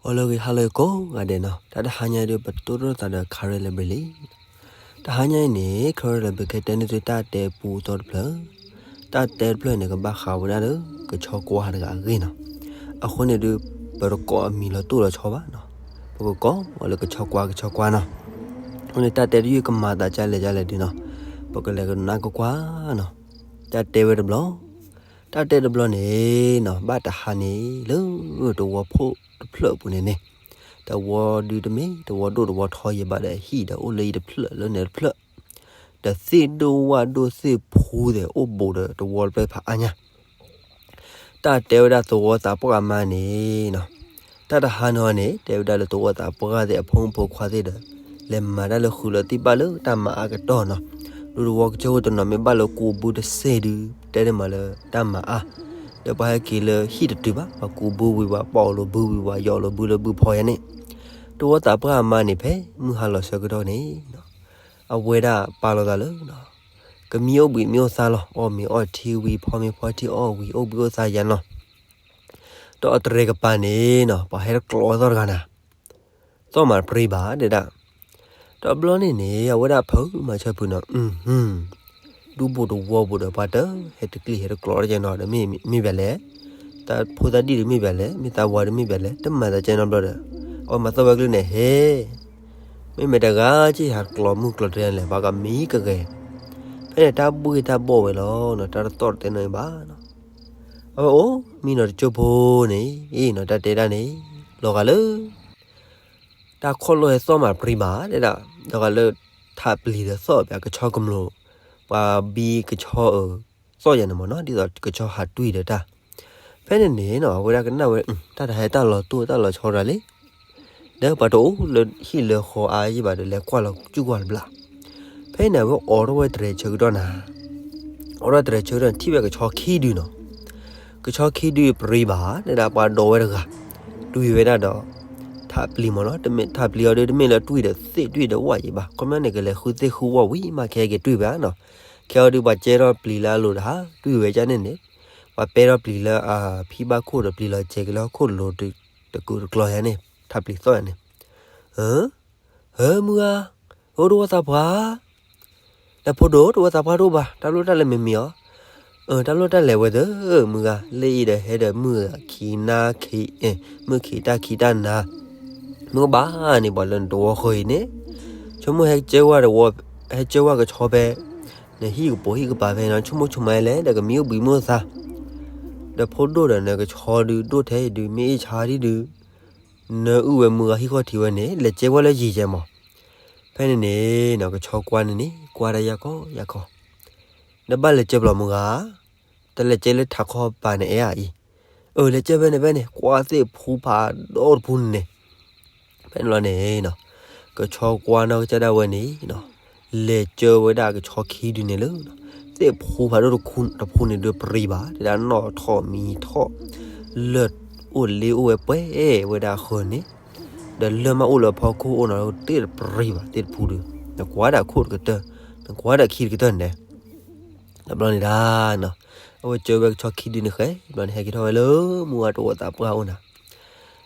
ဂီၤလၢအဂ့ၤ ဟါလၢအဂ့ၤကိးဂၤဒဲးနီၤ, တၢ်တဟါညါဒုး ပတိၢ်ထီၣ်သးဒီး Karen Library လံ. တဟါညါအံၤန့ၣ် Karen Library ကတဲန့ၢ်သုတၢ်တဲပူအသီတဖျၢၣ်, တၢ်တဲတဖျၢၣ်န့ၣ် ကဘၣ်ဃးဝဲဒၣ်လၢ ကဆီကွါတဂၤအဂ့ၢ်နီၤ. အဃိန့ၣ်ဒုး ပတကိးအမံၤလီၤတိၢ်လီၤဆီဘၣ်နီၤ, ပကကိးအီၤလၢကဆီကွါ ကဆီကွါနီၤ. အဃိန့ၣ် တၢ်တဲတယုၢ်ကမၤသးဒ်လဲၣ်ဒ်လဲၣ်ဒုးနီၤ, ပကလဲၤကနၣ်ကွၢ်ကွၢ်နီၤ. တၢ်တဲဝဲတဘျီ တၢ်တဲတဘျီန့ၣ်နီၤ, ဘၣ်တဟါန့ၣ် လၢတဝီဖိတဖျၢၣ်အပူၤန့ၣ်န့ၣ်, တဝီဒုးတမ့ၢ်တဝီဒိၣ်တဝီထီယံၤဘၣ်ဒီး ဟံၣ်ဒီးအိၣ်လၢအံၤတဖျၢၣ်လၢန့ၣ်တဖျၢၣ်, ဒီးသ့ၣ်ဒိၣ်ဝၣ်ဒိၣ်သ့ၣ်ဖူသဲး အိၣ်ဘူးဒီးတဝီတဖျၢၣ်ဖးအါညါ တၢ်တဲဝဲဒၣ်သဝီသးပှၢ်အမါန့ၣ်နီၤ, တၢ်တဟါန့ၣ်န့ၣ် တဲဝဲဒၣ်လၢသဝီသးပှၢ်သ့ၣ်အဖိမုၣ်ဖိခွါသ့ၣ်ဒီး လဲၤမၤတၢ်လၢဃုာ်လၢသံၣ်ဘၣ်လၢတၢ်မၤအါကတီၢ်နီၤ. ဒူသဝီကစၢၢ်ခိၣ်တနီၤမ့ၢ်ဘၣ်လၢကူးဘုတစ့ၢ်ဒုး တဲန့ၢ်မးလၢတၢ်မၤအါ, ဒီးပှၤဟဲက့ၤလၢဟံၣ်တတုၤဘၣ်, ပှၤကူးဘုဝံၤ ပှၤပီၣ်လိာ်ဘုဝံၤ ပှၤယီၣ်လိာ်ဘုလၢဘုဖီယါန့ၣ်, သဝီသးပှၢ်အမါန့ၣ် ဖဲမုၢ်ဟါလီၤဆၢကတီၢ်န့ၣ် အဝဲဒၣ်ပာ်လီၤသးလၢ ကမံအိၣ်ဘှံးမ့ၢ်အိၣ်သါလီၤ, အီၣ်မ့ၤအီထံဝံၤ ဖီမ့ၤဖီထံအီၣ်ဝံၤ အိၣ်ဘှံးအိၣ်သါယါနီၤ. ဒီးအတြဲၤကပၤန့ၣ်နီၤ ပှၤဟဲတကျိးသီၣ်တဂၤနၤ, သီၣ်မးတပြံဘၣ်ဒဲဒၣ်. ဒီးဘျီန့ၣ်န့ၣ် အဝဲဒၣ်ဖုးမၤဆၢဖုးနီၤ, ဒူဘိၣ်တဝီဘိၣ်ဒီး ပှၤတဟဲတကျံၢ်ဟဲတကျိးတကဲနီၤဒီး မ့ၢ်မ့ၢ်ဘၣ်လဲၣ်, တၢ်ဖိသၣ်ဒံၣ်တမ့ၢ်ဘၣ်လဲၣ်, မ့ၢ်သးဝါတမ့ၢ်ဘၣ်လဲၣ်, တမၤသးကဲနီတဘျီဒီး အဝဲမၤသီၣ်ဝဲကလုၢ်န့ၣ် ဟဲ မ့မ့ၢ်တဂၤက့ၤဟးကျိးမုၢ်ကျိးတြဲၤလဲၣ် ပှၤကမံကဂဲၤ. ဖဲန့ၣ်တၢ်ဘှ့ၣ်တၢ်ဘှီၣ်ဝဲလီၤနီၤ, တၢ်တသီၣ်တသဲနီၤအံၤဘၣ်နီၤ. အဝဲအိၣ်မံနီၤတကၠိဖိန့ၣ် အံၤနီၤ တၢ်တဲဒၣ်န့ၣ် လီၤဂာ်လၢ တၢ်ခီၣ်လီၢ်ဟဲသီၣ်မးပြံဘၣ်ဒဲဒၣ်, လီၤဂာ်လၢထးပျံၤဒီးသီၣ်ပၠးကဆီကမျိး, ပှၤဘံကဆီအၢ သီၣ်ယါန့ၣ်မ့ၢ်နီၤ, ဒ်သိးကဆီဟးတွံၢ်ဒီးတၢ်. ဖဲန့ၣ်န့ၣ်နီၤ အဝဲဒၣ်ကနၣ်ဝဲ တၢ်တဟဲတၢ်လီၤတိၢ်တၢ်လီၤဆီရၤလံ ဒီးပှၤတအိၣ်လၢဟံၣ်လၢဃီအါယံၤဘၣ်ဒီး လဲၤကွၢ်လီၤကူၣ်ကွၢ်တဘျီ. ဖဲန့ၣ် အဝဲအိးထီၣ်ဝဲတြဲၤဆၢကတီၢ်နၤ, အိးထီၣ်တြဲၤဆၢကတီၢ်န့ၣ် ထံၣ်ဝဲကဆီခံဒုနီၤ. ကဆီခံဒုပြံဘၣ် တဲဒၣ်ပှၤဒိးဝဲတဂၤ, တွံၢ်ဝဲဒၣ်ဒီး ထးပျံၤမ့ၢ်နီၤ, တမ့ၢ်ထးပျံၤအီၤဒုး တမ့ၢ်လၢတွံၢ်ဒီးသ့ၣ်တွံၢ်ဒီးဝၣ်ယံၤဘၣ်, ခီပညီန့ၣ် ကလဲၤဃုသ့ၣ်ဃုဝၣ်ဝံၤမး ခဲက့ၤတွံၢ်ဝဲနီၤ. ခဲအံၤဒုး ပှၤကဲထီၣ်ပျံၤလၢအလိၤတဟါ တွံၢ်ဝဲကန့ၣ်န့ၣ်, ပှၤပဲထီၣ်ပျံၤလၢအဖံဘၣ်ခိၣ်ဒီး ပျံၤလီၤစဲၤက့ၤလၢဟီၣ်ခိၣ်လိၤတကူးတကျီယါန့ၣ် ထးပျံၤသီၣ်ယါန့ၣ်. ဧၢ, မုၢ်ဂၤ, အိၣ်တဝီသးပှၢ်, ဒီးဖိဒိၣ် တဝီသးပှၢ်တအိၣ်ဘၣ်, တၢ်လိၣ်တၢ်လဲၤမ့မ့ၢ်အီၤ, တၢ်လိၣ်တၢ်လဲၤဝဲသ့ၣ်, မုၢ်ဂၤ, လၢအံၤဒီးဟဲဒီးမုၢ်ခံနါခံ, မုၢ်ခံတၢ်ခံတၢ်နၤ, မုၢ်ကဘၣ်န့ၣ် ပှၤလၢနတဝီဃီအံၤန့ၣ်, ဆိကမိၣ်ဟဲကၢဝဲတဝီ, ဟဲကၢဝဲကဆီဖဲ နဟံၣ်ကပိာ်ဟံၣ်ကပၤဖဲန့ၣ် ဆိကမိၣ်ဆိကမါလဲၣ် ဒီးကမံအိၣ်ဘှံးမ့ၢ်အိၣ်သါ, ဒီးဖိဒိၣ်ဒီးနကဆီဒုး ဒိၣ်ထဲအံၤဒုး မ့ၢ်အ့ၣ်ဆါဒံးဒုး နအုၣ်ဝဲမုၢ်ဂၤဟံၣ်ခီၣ်ထံးဝဲန့ၣ် လဲၤကဲဝဲလၢယံၤကဲမး. ဖဲန့ၣ်န့ၣ်နီၤ ကဆီကွါန့ၣ်န့ၣ် ကွၢ်တၢ်ယၢ်ခီယၢ်ခီ, နဘၣ်လဲၤကဲဘျီမုၢ်ဂၤ, တလဲၤကဲလၢထးခီပၤန့ၣ် အဲၣ်အံၤ, အၢ လဲၤကဲဖဲန့ၣ်ဖဲန့ၣ် ကွၢ်သ့ၣ်ဖူဖးဒိၣ်တဖူန့ၣ်န့ၣ် ဖဲန့ၣ်လီၤန့ၣ်နီၤ, ကဆီကွါနီၢ်ကစၢ်ဒၣ်ဝဲန့ၣ်နီၤ, လဲၤကၢဝဲဒၣ်ကဆီခံဒုန့ၣ်လၢ သ့ၣ်ဖူဖးဒိၣ်တဖူန့ၣ်ဒုးပြံဘၣ် တဲဒၣ်နီၣ်ထီၣ်မံၤထီၣ်, လၢၢ်အိၣ်လ့အိၣ်ဝဲပှဲၤဝဲဒၣ်အဃၢၤန့ၣ်, ဒီးလၢၢ်မးအိၣ်လၢအဖီခိၣ်အိၣ်နီၤ တ့ၢ်တပြံဘၣ် သ့ၣ်တဖူဒုး, နကွၢ်ဒၣ်ခိၣ်တကတၢၢ်, နကွၢ်ဒၣ်ခံတကတၢၢ်န့ၣ် တဘျီန့ၣ်ဒၣ်နီၤ, အဝဲကၢဝဲကဆီခံဒုန့ၣ်ဃဲ တဘျီန့ၣ်ဟဲက့ၤထီၣ်ဝဲလၢမုၢ်ဂၤတဝီသးပှၢ်အိၣ်နၤ,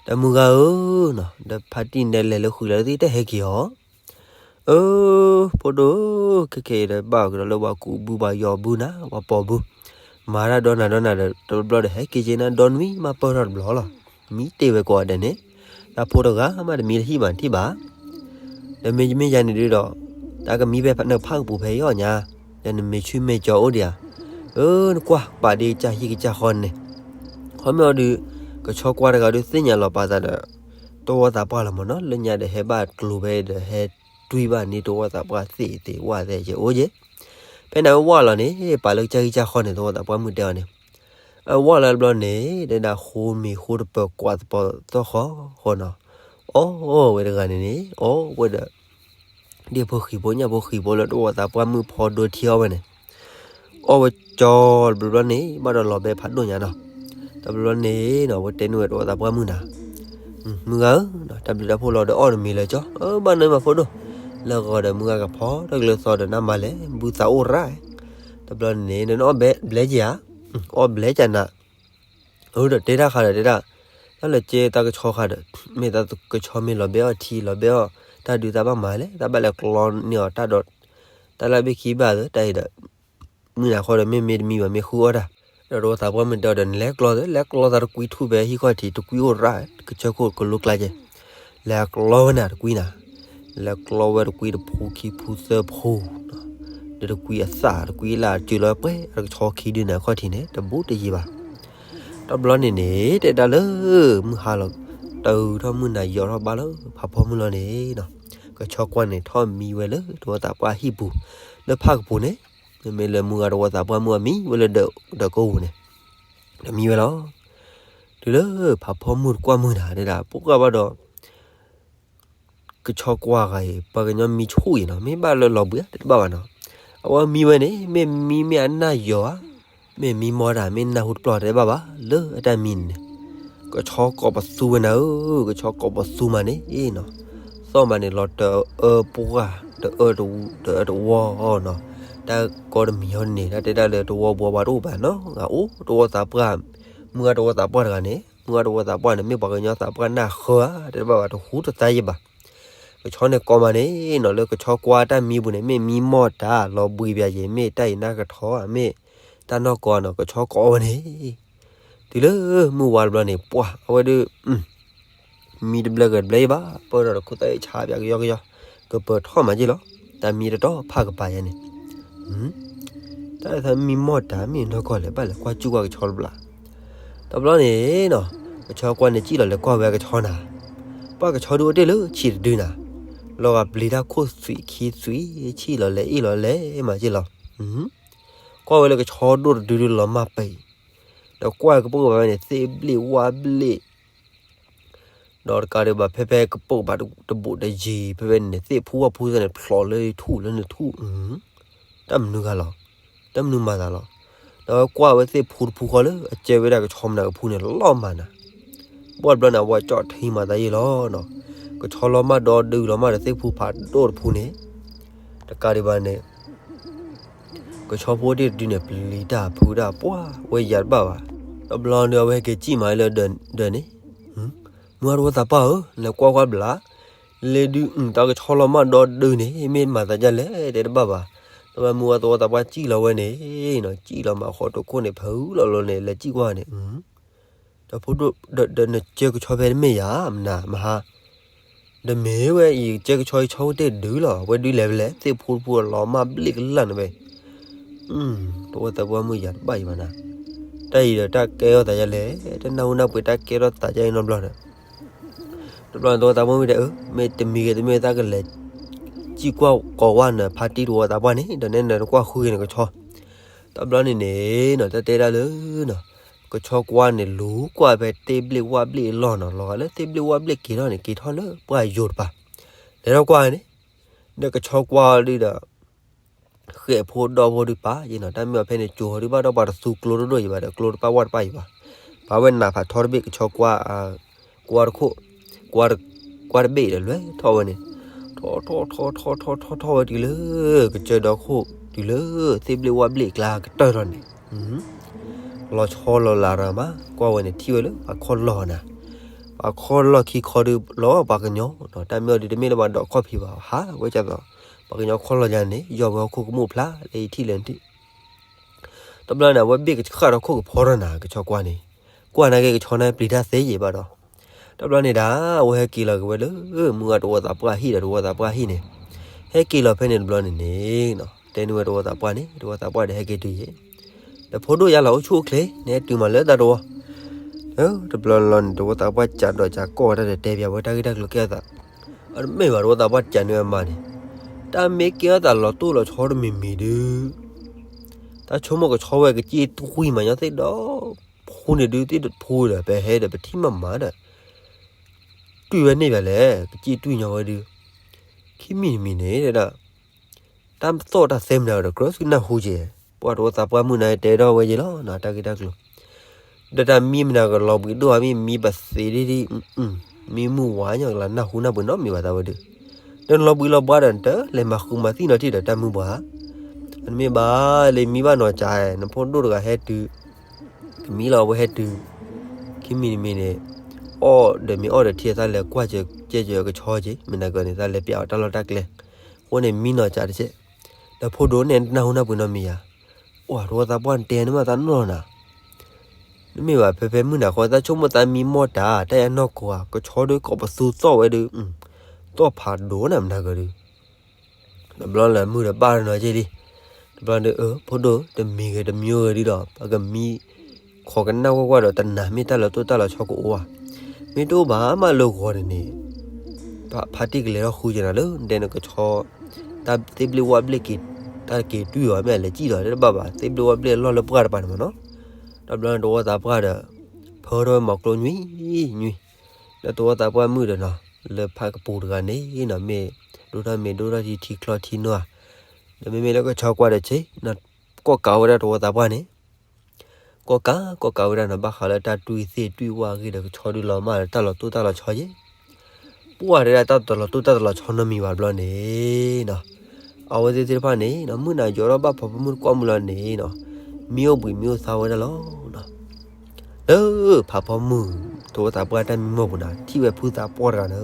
ဒီးမုၢ်ဂၤဧၢနီၤ ဒီးဖါတံၢ်နဲလဲၤလၢဃုာ်လၢသ့ၣ်တဟဲက့ၤအီၤ, အၢ, ဖိဒိၣ်ဧၢ, ခဲခဲအံၤဒီးဘၣ်ကဒီးလၢပှၤကူးဘုပှၤယီၤဘုနၤ ပှၤပိာ်ဘု, မၤတၢ်ဒီနၤဒီနၤဒီး တဘျီဒီးဟဲက့ၤက့ၤနၤဒီနွံမးပၢၢ်ထီၣ်တဘျီလီၤ, မံတ့ၢ်ဝဲကိးဂၤဒဲးန့ၣ်, တၢ်ဖိတဂၤမးတမံတဟံၣ်ဘၣ်ထံၣ်ဘၣ် ဒီးမ့မ့ၢ်ယၤန့ၣ်ဒုးဒီး, တၢ်ကမံဖဲနဖးကပူၤဖဲအံၤအီၣ်ညါ, ဒီးနမ့ၢ်ဆူမဲာ်ကၠီအိၣ်ဒံးဧါ, အၢ နကွၢ်ပာ်ဒ့ကစၢ်ဟံၣ်ကစၢ်ဃီန့ၣ်, ခီမ့ၢ်အီၤဒုး, ကဆီကွါတဂၤဒုးသ့ၣ်ညါလီၤပာ်သးဒီး, တဝီသးပှၢ်လီၤမ့ၢ်နီၤ လၢညါဒီးဟဲဘၣ်ကျိၤဖဲဒီးဟဲတွံၢ်ဘၣ်န့ၣ် တဝီသးပှၢ်သ့ၣ်သ့ၣ်ဝၣ်သဲးကအိၣ်က့ၤ, ဖဲန့ၣ်အဝဲဝၣ်လီၤန့ၣ် ပာ်လၢကစၢ်ဟံၣ်ကစၢ်ဃီန့ၣ် တဝီသးပှၢ်မုၢ်တဲအီၤန့ၣ် အဝဲလၢတဘျီန့ၣ် တဲဒၣ်ဃိမ့ၤဃိတပၢၤကွးသပီၤသီၣ်ဃီဃီနီၤ, အီၣ်ဝဲတဂၤန့ၣ်န့ၣ် အီၣ်ဝဲဒီး ဒ့ၣ်ဖိဃံးဖိညၣ်ဖိဃံးဖိလၢတဝီသးပှၢ်မုၢ်ဖီဒိထံအီၣ်ဝဲန့ၣ်, အီၣ်ဝဲကၠီတဘျီဘျီန့ၣ် ဘၣ်ဒီးလီၤဘဲဖးဒိၣ်ညါနီၤ, တဘျီဘျီန့ၣ်နီၤ အဝဲတဲန့ၢ်ဝဲတဝီသးပှၢ်မုၢ်နၤ, မုၢ်ဂၤဧၢ, တၢ်ဘျုးတၢ်ဖှိၣ်လီၤဒီးအီၣ်တမံၤလၢကၠီ, ဘၣ်နၢမးဖိဒိၣ်, လၢဂီၤဒီးမုၢ်ဂၤကဖီတကလုာ်သီဒီးနမၤလဲၣ် ဘုသးအိၣ်ရၣ်, တဘျီန့ၣ် နအီၣ်ဘျဲက့ၤဧါ, အီၣ်ဘျဲကနၤ အၢ ဒီးတဲတၢ်ဃးဒီးတဲဒၣ်, တၢ်လၢကဲတၢ်ကဆီဃါဒီး မ့ၢ်တၢ်ကဆီမ့ၢ်လီၤဘဲအီၣ်ထံလီၤဘဲအီၣ် တၢ်ဒုးတၢ်ဘၣ်မၤလဲၣ် တၢ်ဘၣ်လဲၤကျီန့ၢ်အီၤတၢ်ဒီး တၢ်လၢဘ့ၣ်ခံဘၣ်သၢတၢ်အံၤဒီး မုၢ်နၤဃီဒီးမ့ၢ်မ့ၢ်တမံၤဘၣ်မ့ၢ်ဃုအီၣ်တၢ် ဒီးတဝီသးပှၢ်မုၣ်တဲအီၤဒီး နလဲၤကျီသၢ လဲၤကျီသးတကွံထူၣ်ဖဲဟံၣ်ခီၣ်ထံး တကွံအိၣ်ရၣ် ကစၢၢ်ခိၣ်ကလိကျါကဲ လဲၤကျီဝဲနၤတကွံနၤ လဲၤကျီဝဲတကွံတဖူခံဖူသၢဖူ ဒီးတကွံအသၣ်တကွံလၢ် စၢၤလီၤပှဲၤအကဆီခံဒုန့ၣ် အခီၣ်ထံးန့ၣ် တဘူးတယံၤဘၣ်. တဘျီန့ၣ်န့ၣ် တဲဒၣ်လၢ မုၢ်ဟါလီၤ တုၤထီၣ်မုၢ်နၤယီၤထီၣ်ဘါလၢ ဖးဖီမုၢ်လီၤန့ၣ်နီၤ ကဆီကွၢ်န့ၣ် ထီၣ်မံဝဲလၢတဝီသးပှၢ်ဟံၣ်ပူၤ လၢဖၣ်ကပူၤန့ၣ် မ့မ့ၢ်လၢမုၢ်ဂၤတဝီသးပှၢ်မုၢ်အမံဝဲလၢဒီးကိပူၤန့ၣ် တမံဝဲလီၤ. တုၤလၢဖးဖီမုၢ်တကွၢ်မုၢ်နၤ တဲဒၣ် ပှၤကွၢ်ဘၣ်ဒီး ကဆီကွၢ်ဂၤအံၤ ပှၤကညီမံဆူၣ်အံၤနီၤ မ့ၢ်ဘၣ်လၢလီၤဘှံးဧါ တဘၣ်ဘၣ်နီၤ အဝဲမံဝဲန့ၣ် မ့ၢ်မံမ့ၢ်အနၢ်ယီၤဧါ မ့ၢ်မံမီၢ်တၢ် မ့ၢ်နၢ်ဟူတပျီၢ်တဘၣ်ဘၣ် လၢအတၢ်မံန့ၣ်န့ၣ် ကဆီကိးပသူဝဲနၤဧၢ ကဆီကိးပသူမးန့ၣ်နီၤ သီၣ်မးန့ၣ်လီၤတအၢပှၢ် တအၢတဝီနီၤ တၢ်ကီတမံၤဟီန့ၣ် တၢ်တဲဒၣ်လၢတဝီဘှီဘှီတအိၣ်ဘၣ်နီၤ အအိၣ်တဝီသးပှၢ် မုၢ်ဂၤတဝီသးပှၢ်တဂၤန့ၣ် မုၢ်ဂၤတဝီသးပှၢ်န့ၣ် မ့ၢ်ပှၤကညီသးပှၢ်နၢ်ဃၢဧါ တဲတဘၣ်ဘၣ် တဟူတသါယံၤဘၣ် ကဆီန့ၣ်ကိးမးန့ၣ်နီၤ လၢကဆီကွၢ်တၢ်မံပူၤန့ၣ် မ့ၢ်မံမီၢ်တၢ်လီၤဘှံးပယၤယံၤ မ့ၢ်တၢ်အံၤနၢ်ကထီဧါ မ့ၢ်တၢ်နီၢ်ကီၢ်နီၤ ကဆီကိးဝဲန့ၣ် တုၤလၢမုၢ်ဝါတဘျီန့ၣ် ပှၢ်အဝဲဒုး မံတဘျဲကတဘျဲယံၤဘၣ် ပၢၢ်ဒီးတခိၣ်သၣ်အ့ၣ်ဆါပၠးကယီကယီ ကပၢၤထီၣ်မးက့ၢ်လီၤ တၢ်မံတတီၤဖးကပၤယဲန့ၣ် တၢ်သးမံမီၢ်တၢ်မ့ၢ်နီၢ်ကီၢ်လဲၣ် ဘၣ်လဲၤကွၢ်စူၢ်ကွၢ်ကဆီတဘျီ တဘျီန့ၣ်နီၤ ကဆီကွၢ်န့ၣ် စံၣ်လီၤလဲၤကွၢ်ဝဲကဆီနၤ ပှၢ်ကဆီဒုးအိၣ်တ့ၢ်လၢဆံးတဒုနၤ လီၤဂာ်ပျံၤတၢ်ခိၣ်သွံးခံသွံး ဆံၣ်လီၤလဲၤအ့ၣ်လီၤလဲၤမးက့ၢ်လီၤ ကွၢ်ဝဲလၢကဆီဒိၣ်တဒုဒုလီၤမၢ်ပံၤ ဒီးကွၢ်ကပိာ်ကပၤဝဲန့ၣ် သ့ၣ်ဘျ့ၣ်ဝၣ်ဘျ့ၣ် ဒီးတကးဒံးဘၣ် ဖဲဖဲကပိာ်ကပၤတဘူးတယံၤ ဖဲဖဲန့ၣ် သ့ၣ်ဖူဝၣ်ဖူသ့ၣ်န့ၣ် ဖျိးလၢထူၣ်လၢနထူၣ် တၢ်မနုၤဂၤလီၤ တၢ်မနုၤမၤသးလီၤ ဒီးကွၢ်ဝဲသ့ၣ်ဖူတဖူဃီလၢ အကဲဝဲဒၣ်ကဆီမနၤကဖူန့ၣ် လီၤမၢ်နၤ ဘၣ်တဘျီန့ၣ် အဝဲကၠီၣ်ထံမၤသးယံၤလီၤနီၤ ကဆီလီၤမၢ်ဒီဒုလီၤမၢ်ဒီးသ့ၣ်ဖူဖးဒိၣ်တဖူန့ၣ် တကးဒံးဘၣ်န့ၣ် ကဆီဖိတ့ၢ်တဒုန့ၣ် ပျံၤတၢ်ဖုးတၢ်ပှၢ်ဝဲယၤတဘၣ်ဘၣ်. တဘျီဒီးအဝဲဟဲက့ၤစံၣ်မးလၢဒၢးန့ၣ်, မုၢ်ဂၤသဝီသးပှၢ်ဧၢ, လဲၤကွၢ်ကွၢ်ဘျး, လ့ဒုးအုၣ်တၢ်ကဆီလီၤမၢ်ဒီဒုန့ၣ် မ့ၢ်မၤသးဒ်လဲၣ်တဲတဘၣ်ဘၣ်. တဘျီမုၢ်ဂၤသဝီသးပှၢ်စံၣ်လီၤဝဲန့ၣ်နီၤ, စံၣ်လီၤမးဃီတိခိၣ်န့ၣ် ဖုးလီၤလီၤန့ၣ် လဲၤစံၣ်ကွၢ်န့ၣ် ဒီးဖိဒိၣ်ဒီးနကၢကဆီဖဲတမ့ၢ်ယၤမနၤမဟါ ဒီးမ့ၢ်ဝဲအံၤ ကၢကဆီအံၤဆီအိၣ်တ့ၢ်ဒုလီၤ, ဝဲဒုလဲၤဖဲလဲၣ် သ့ၣ်ဖိတဖိလီၤမၢ်ဘျ့ၣ်ကလၢ်န့ၣ်ဝဲ, သဝီသးပှၢ်မုၢ်ယၤတဘၣ်ယံၤဘၣ်နၤ, တၢ်အံၤဒီးတၢ်ကဲထီၣ်သးဒ်လဲၣ်, တၢ်နၢ်ဟူနၢ်ပှ့ၤတၢ်ကဲထီၣ်သးဒ်အံၤနီတဘျီဒီး တဘျီန့ၣ်သဝီသးပှၢ်မုၢ်တဲအၢ မ့ၢ်တမံၤဂ့ၤတမ့ၢ်သးကလဲၤ စံၣ်ကွၢ်ကိးဝဲနၤဖါတံၢ်သဝီသးပှၢ်န့ၣ် ဒီးနဲနတကွၢ်ဃုက့ၤနကဆီ တဘျီန့ၣ်န့ၣ်နီၤ တၢ်တဲဒၣ်လၢနီၤ ကဆီကွၢ်န့ၣ် လူၤကွၢ်ဖဲသ့ၣ်ဘျ့ၣ်ဝၣ်ဘျ့ၣ်အလီၢ်နီၤ, လီၤဂာ်လၢသ့ၣ်ဘျ့ၣ်ဝၣ်ဘျ့ၣ်က့ၤထီၣ်န့ၣ် က့ၤထီၣ်လၢပှၢ်ယိာ်တပၤ, လဲၤထီၣ်ကွၢ်န့ၣ် ဒီးကဆီကွၢ်ဒုဒီး ဃဲၣ်ဖိဒီဖိဒုပာ်ယဲနီၤ, တၢ်မ့ၢ်အီၤဖဲန့ၣ် ကၠိၤဟီဒုဘၣ်ဒီးပှၤတသူကျိတဒိၣ်ယံၤဘၣ်ဒီး ကျိတပၢ်ဝၣ်တပၢ်ယံၤဘၣ်, ပာ်ဝဲနးဖးထီတဘ့ၣ် ကဆီကွၢ် ကွၢ်တခိၣ်, ကွၢ်တဘ့ၣ်ဒီးလွဲထီၣ်ဝဲန့ၣ်, ထီၣ်ထီၣ်ထီၣ်ထီၣ်ထီၣ်ထီၣ်ထီၣ်ဝဲတုၤလၢ ကစၢၢ်ဒီခိၣ် တုၤလၢသ့ၣ်ဘျ့ၣ်ဝၣ်ဘျ့ၣ်ကျါကတၢၢ်ထီၣ်န့ၣ်, လီၤဆီလီၤလးရၤမး ကွၢ်ဝဲန့ၣ် ထံၣ်ဝဲလၢပှၤခီၣ်လီၢ်နၤ, ပှၤခီၣ်လီၢ်ခံခီဒုလီၤပှၤကညီနီၤ, တၢ်မ့ၢ်အီၤဒုတမ့ၢ်လၢပှၤဒိးခီၣ်ဖံးဘၣ် ဟးဝဲကၢ်သိး ပှၤကညီခီၣ်လီၢ်ယါန့ၣ် ယီၢ်ဝဲဟီၣ်ခိၣ်ကမူၣ်ဖျါလၢယထံၣ်လၢနထံၣ် တဘျီန့ၣ် အဝဲဘ့ၣ်ကဃၣ်ထီၣ်ခိၣ်ကဖီထီၣ်နၤ ကဆီကွၢ်န့ၣ်, ကွၢ်နာ်က့ကဆီန့ၣ် ပျံၤတၢ်သ့ယံၤဘၣ်ဒီး, တဘျီန့ၣ်ဒၣ် အဝဲဟဲက့ၤလီၤက့ၤဝဲလၢ မုၢ်ဂၤတဝီသးပှၢ်ဟံၣ်ဒီးတဝီသးပှၢ်ဟံၣ်န့ၣ်, ဟဲက့ၤလီၤဖဲန့ၣ်တဘျီန့ၣ်န့ၣ်, တဲန့ၢ်ဝဲတဝီသးပှၢ်န့ၣ် တဝီသးပှၢ်ဒီးဟဲက့ၤတုၤယဲၢ်, ဒီးဖိဒိၣ်ယါလီၤအိၣ်ဆူၣ်အိၣ်ချ့ နဟဲတုၤမးလၢတၢ်တဝီ တဘျီလီၤန့ၣ် တဝီသးပှၢ်ကးဒီးကးကီၢ်ဝဲတၢ်ဒီးတဲပၠးဝဲတၢ်ဂ့ၢ်တၢ်ကျိၤကဲအသး, အတမ့ၢ်ဘၣ် တဝီသးပှၢ်ကးန့ၢ်ဝဲမါန့ၣ်, တၢ်မ့ၢ်ကဲအသးလီၤတိၢ်လီၤဆီတမံၤမံၤဒု တၢ်ဆိကမိၣ်ကဆီဝဲကစံၣ်တွံၢ်မးညီသ့ၣ်ဒီး ဖူန့ၣ်ဒုးသ့ၣ်တဖူဒီး ပဟဲဒီးပထံၣ်မးမးဒီး တွံၢ်ဝဲန့ၢ်ဘၣ်လဲၣ် ကစံၣ်တွံၢ်ညီဝဲဒုး, ခံမံၤတမံၤန့ၣ်တဲဒၣ် တၢ်သီၣ်တၢ်သဲမနုၤဒီး ကြၢးသုနၢ်ဟူက့ၤ, ပှၤတဝီသးပှၢ်မုၢ်နၤတဲထီၣ်ဝဲယဲၢ်လီၤ တၢ်ဂ့ၢ်တၢ်ကျိၤ, ဒီးတၢ်မံမနုၤကလီၤဘှံးဒိၣ်ဧါ မ့ၢ်မံဘၣ်သ့ဒ်ဒ်, မံမုၢ်ဝါညီကလီၤနၢ်ဟူနၢ်ပှ့ၤနီတမံၤဘၣ်သးဝဲဒုး, ဒီးနလီၤဘှံးလီၤဘှါဒီး နတလဲၤမၤဃူမၤသံနီတထံၣ်ဒီးတၢ်မုၢ်ပှၢ်, နမ့ၢ်ဘၣ်လဲၤမံဘၣ်နီၤကါ နဖိဒိၣ်တဂၤဟဲတုၤ ကမံလီၤအဝဲဟဲတုၤ, ခံမံၤတမံၤန့ၣ်, အီၣ်ဒီးမ့ၢ်အီၣ်ဒီးထံ သးလဲၤကွၢ်ကဲကဲကဆီက့ၤ မ့ၢ်နၤကန့ၣ် သးလဲၤပျးအီၤတၢ်လီၢ်တၢ်ကျဲ, အဃိန့ၣ်မံနီၤကးတကဲး, ဒီးဖိဒိၣ်န့ၣ် နၢ်ဟူနၢ်ပှ့ၤနီတမံၤဧါ, အိၣ်တဝီသးပှၢ် နတဲန့ၣ်မး သးနီၢ်နၤ နမ့ၢ်ဘၣ်ဖဲဖဲမုၢ်နၤဃီ သးဆိကမိၣ်သးမံမီၢ်တၢ် တၢ်အဲၣ်နီၢ်ကီၢ်ဧါ, ကဆီဒုးကိးပသူသီၣ်ဝဲဒုး, သီၣ်ဖးဒိၣ်နၤ မနၤကဒုး, တဘျီလၢမုၢ်ဒီးဘၣ်နီၤက့ၤလံ, တဘျီဒီး အၢ ဖိဒိၣ် တမံၤဂ့ၤတမံၤဂ့ၤဒုဒီး ပကမံ ခိးကနၣ်ကွၢ်ကွၢ်ဒီး တနၤမ့ၢ်တၢ်လီၤတိၢ်တၢ်လီၤဆီကအိၣ်ဧါ, မ့ၢ်တအိၣ်ဘၣ်မးလၢဂီၤန့ၣ်န့ၣ် ဖါတံၢ်ကလဲၤထီၣ်ဃုကနၤလၢ နတဲနကဆီ တၢ်သ့ၣ်ဘျ့ဝၣ်ဘျ့က့ၤ တၢ်က့ၤတွံၢ်အီၤ မ့ၢ်အလဲၤစံၣ်ဒီး တဘၣ်ဘၣ် သ့ၣ်ဘျ့ဝၣ်ဘျ့အလီၢ်လၢပှၢ်တပၤန့ၣ်မးနီၤ, တဘျီန့ၣ် တဝီသးပှၢ်ဒီး ဖၢထီၣ်ဝဲမၤကျိနွံနွံ, ဒီးတဝီသးပှၢ်မုၣ်ဒီးနီၤ လၢဖးကပူၤတဂၤန့ၣ်နီၤ မ့ၢ်ဒိၣ်ထီၣ်မ့ၢ်ဒိၣ်ထီၣ်ထံထံချီထံနီၤ, ဒီးမ့မ့ၢ်လၢကဆီကွၢ်ဒီးဆ့ ကိးကးဝဲဒၣ်တဝီသးပှၢ်န့ၣ် ကိးကး ကိးကးဝဲဒၣ်နီၤ ဘၣ်ဃးလၢတၢ်တွံၢ်သ့ၣ်တွံၢ်ဝၣ်အဂ့ၢ်ဒီး ကဆီဒုးလီၤမၢ်ဒီး တၢ်လီၤတိၢ်တၢ်လီၤဆီယဲၢ်, ပှၢ်တဲဒၣ်တၢ်တလီၤတိၢ်တၢ်တလီၤဆီနီတမံၤဘၣ်တဘျီန့ၣ်နီၤ, အဝဲသ့ၣ်သ့ၣ်တဖၣ်န့ၣ်နီၤ မုၢ်နၤယီၤထီၣ်ဘၣ်ဖီဖိမုၣ်တကွၢ်မုၢ်လီၤန့ၣ်နီၤ, မံအိၣ်ဘှံးမံအိၣ်သါဝဲဒၣ်လီၤနီၤ, လၢဖးဖီမုၢ် တဝီသးပှၢ်တၢ်မံမီၢ်ပူၤန့ၣ် ထံၣ်ဝဲဖုသးပှၢ်တဂၤန့ၣ်,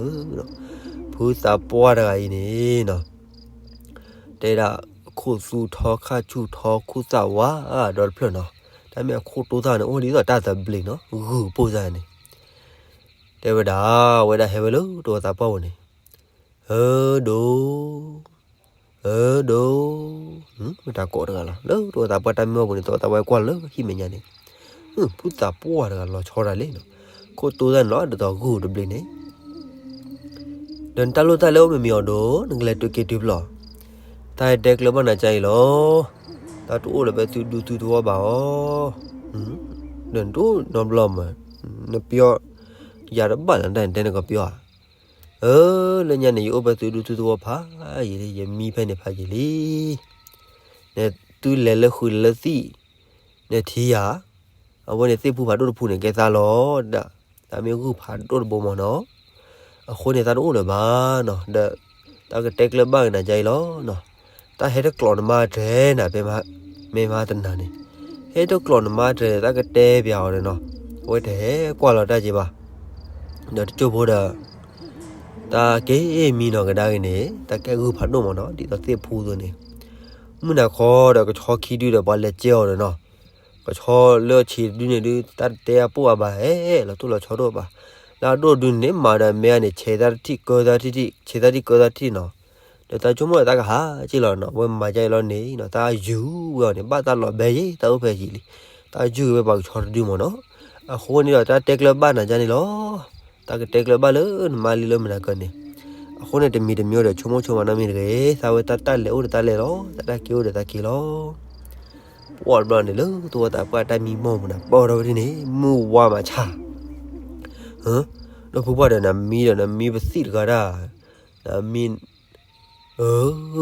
ဖုသးပှၢ်တဂၤအံၤန့ၣ်နီၤ တဲဒၣ် ခိၣ်သူထီခၣ်ဆူၣ်ထီခူၣ်သၣ်ဝါဒီတဖျၢၣ်နီၤ, တၢ်မ့ၢ်အခိၣ်တိသၣ်န့ၣ် အိၣ်ဒ်သိးတၢ်သဘျ့နီၤ ဂုၢ်ပိၢ်သၣ်န့ၣ်, တဲဝဲဒၣ် ဝဲဒၣ်ဟဲဝဲလၢတဝီသးပှၢ်ပူၤန့ၣ်, အၢဒိၣ်, အၢဒိၣ်, မ့ၢ်တၢ်ကိးတဂၤလီၤ လၢတဝီသးပှၢ်တၢ်မံမီၢ်ပူၤန့ၣ် တဝီသးပှၢ်ကွၢ်လၢဟံၣ်မဲာ်ညါန့ၣ်, ဖုသးပှၢ်တဂၤလီၤဆီတၢ်လံနီၤ, ခိၣ်တိသၣ်န့ၣ်လီၤ ဒ်သိးဂုၢ်တဘျ့န့ၣ် ဒီးနတၢ်လိၣ်တၢ်လဲၤအိၣ်မ့ၢ်မ့ၢ်အီၤဒိၣ် နကလဲၤတုၤက့ၤတုၤဖျီၣ်, တၢ်ဟဲတဲကျၢၤဘၣ်နၤကါအံၤလီၤ, တၢ်တအိၣ်လၢၤဖဲသုဒူသုသဝီဘၣ်အီၤ, ဒီးနတအိၣ်နီတဘျီမး, နပျီ ယၤတဘၣ်လၢနတၢ်န့ၣ်တဲနကပျီဧါ, အၢ လၢညါန့ၣ် ယအိၣ်ဖဲသုဒူသုသဝီဖးယံာ်လံ ယမံဖဲန့ၣ်ဖးယံာ်လံ, နသုလဲၤလၢဃုာ်လၢသံၣ် နထံၣ်ယၤ, အဝဲန့ၣ်သ့ၣ်ဖူဖးဒိၣ်တဖူန့ၣ် ကဲသးလီၤဒၣ်, တၢ်မ့ၢ်ဂုၢ်ဖးဒိၣ်တဘိမးနီၤ, အဃိန့ၣ် သးတအိၣ်လၢၤဘၣ်နီၤ, ဒီး တၢ်ကတဲကျၢၤဘၣ်ကနၤကါအံၤလီၤနီၤ, တၢ်ဟဲတကျိးနမါတြဲၤနၤ ဖဲမဟါတနၤန့ၣ်, ဟဲတကျိးနမါတြဲၤ တၢ်ကတဲပျးအီၤဒီးနီၤ, အဝဲတဟဲကွၢ်လီၤတၢ်က့ၤဘၣ်, ဒီးတကၠိဖိဒီး တၢ်က့ၤမံနီၤကဒါက့ၤန့ၣ် တၢ်ကဲဂုၢ်ဖးဒိၣ်မးနီၤ ဒ်သိးသ့ၣ်ဖူသိးန့ၣ်, မုၢ်နၤခီဒီးကဆီခံဒုဒီး ပှၤလဲၤကဲအီၤဒီးနီၤ, ကဆီလၢဆံးတဒုန့ၣ်ဒု တၢ်တတဲအပိၢ်အဘၣ်ဟဲ လီၤတိၢ်လီၤဆီဒိၣ်ဘၣ်, လၢအဒိၣ်ဒုန့ၣ် မၤဒီးအမဲာ်န့ၣ် ဆဲးသးတထံၣ်ကၢသးတထံၣ် ဆဲးသးတထံၣ်ကၢသးတထံၣ်နီၤ, ဒီးတၢ်ဆိကမိၣ်ဒီးတၢ်ကဟးက့ၤလီၤနီၤ, အဝဲမၤကါအံၤလီၤန့ၣ်နီၤ တၢ်ယုၢ်ဝဲအီၤန့ၣ် ဘၣ်တၢ်လီၤဘဲယ့ၢ် တၢ်အိၣ်ဖဲယံာ်လံ, တၢ်ယုၢ်ဝဲပှၤကဆီတဒုမးနီၤ, အဃိန့ၣ်ဒီးတၢ်တဲကျၢၤဘၣ်နၤကါန့ၣ်လီၤ, တၢ်ကတဲကျၢၤဘၣ်လၢနမါလံလၢမုၢ်နၤကါန့ၣ်, အဃိန့ၣ်တမံၤတမံၤဒီးဆိကမိၣ်ဆိကမးနီတမံၤတဂ့ၤ, သးဝဲတၢ်တၢ်လဲၤအိၣ်ဒီးတၢ်လဲၤလီၤ, တၢ်တၢ်က့ၤအိၣ်ဒီးတၢ်က့ၤလီၤ ပှၢ်တဘျီန့ၣ်လၢတဝီသးပှၢ်တၢ်မံမီၢ်ပူၤန့ၣ် ပၢၢ်ထီၣ်ဝဲဒ်န့ၣ် မုၢ်ဝါမးဆါ, ဒီးဖုပှၢ်ဒီးနမံဒီးနမံပသံၣ်တဂၤဒၣ်, နမံ, တဘျီညါအံၤ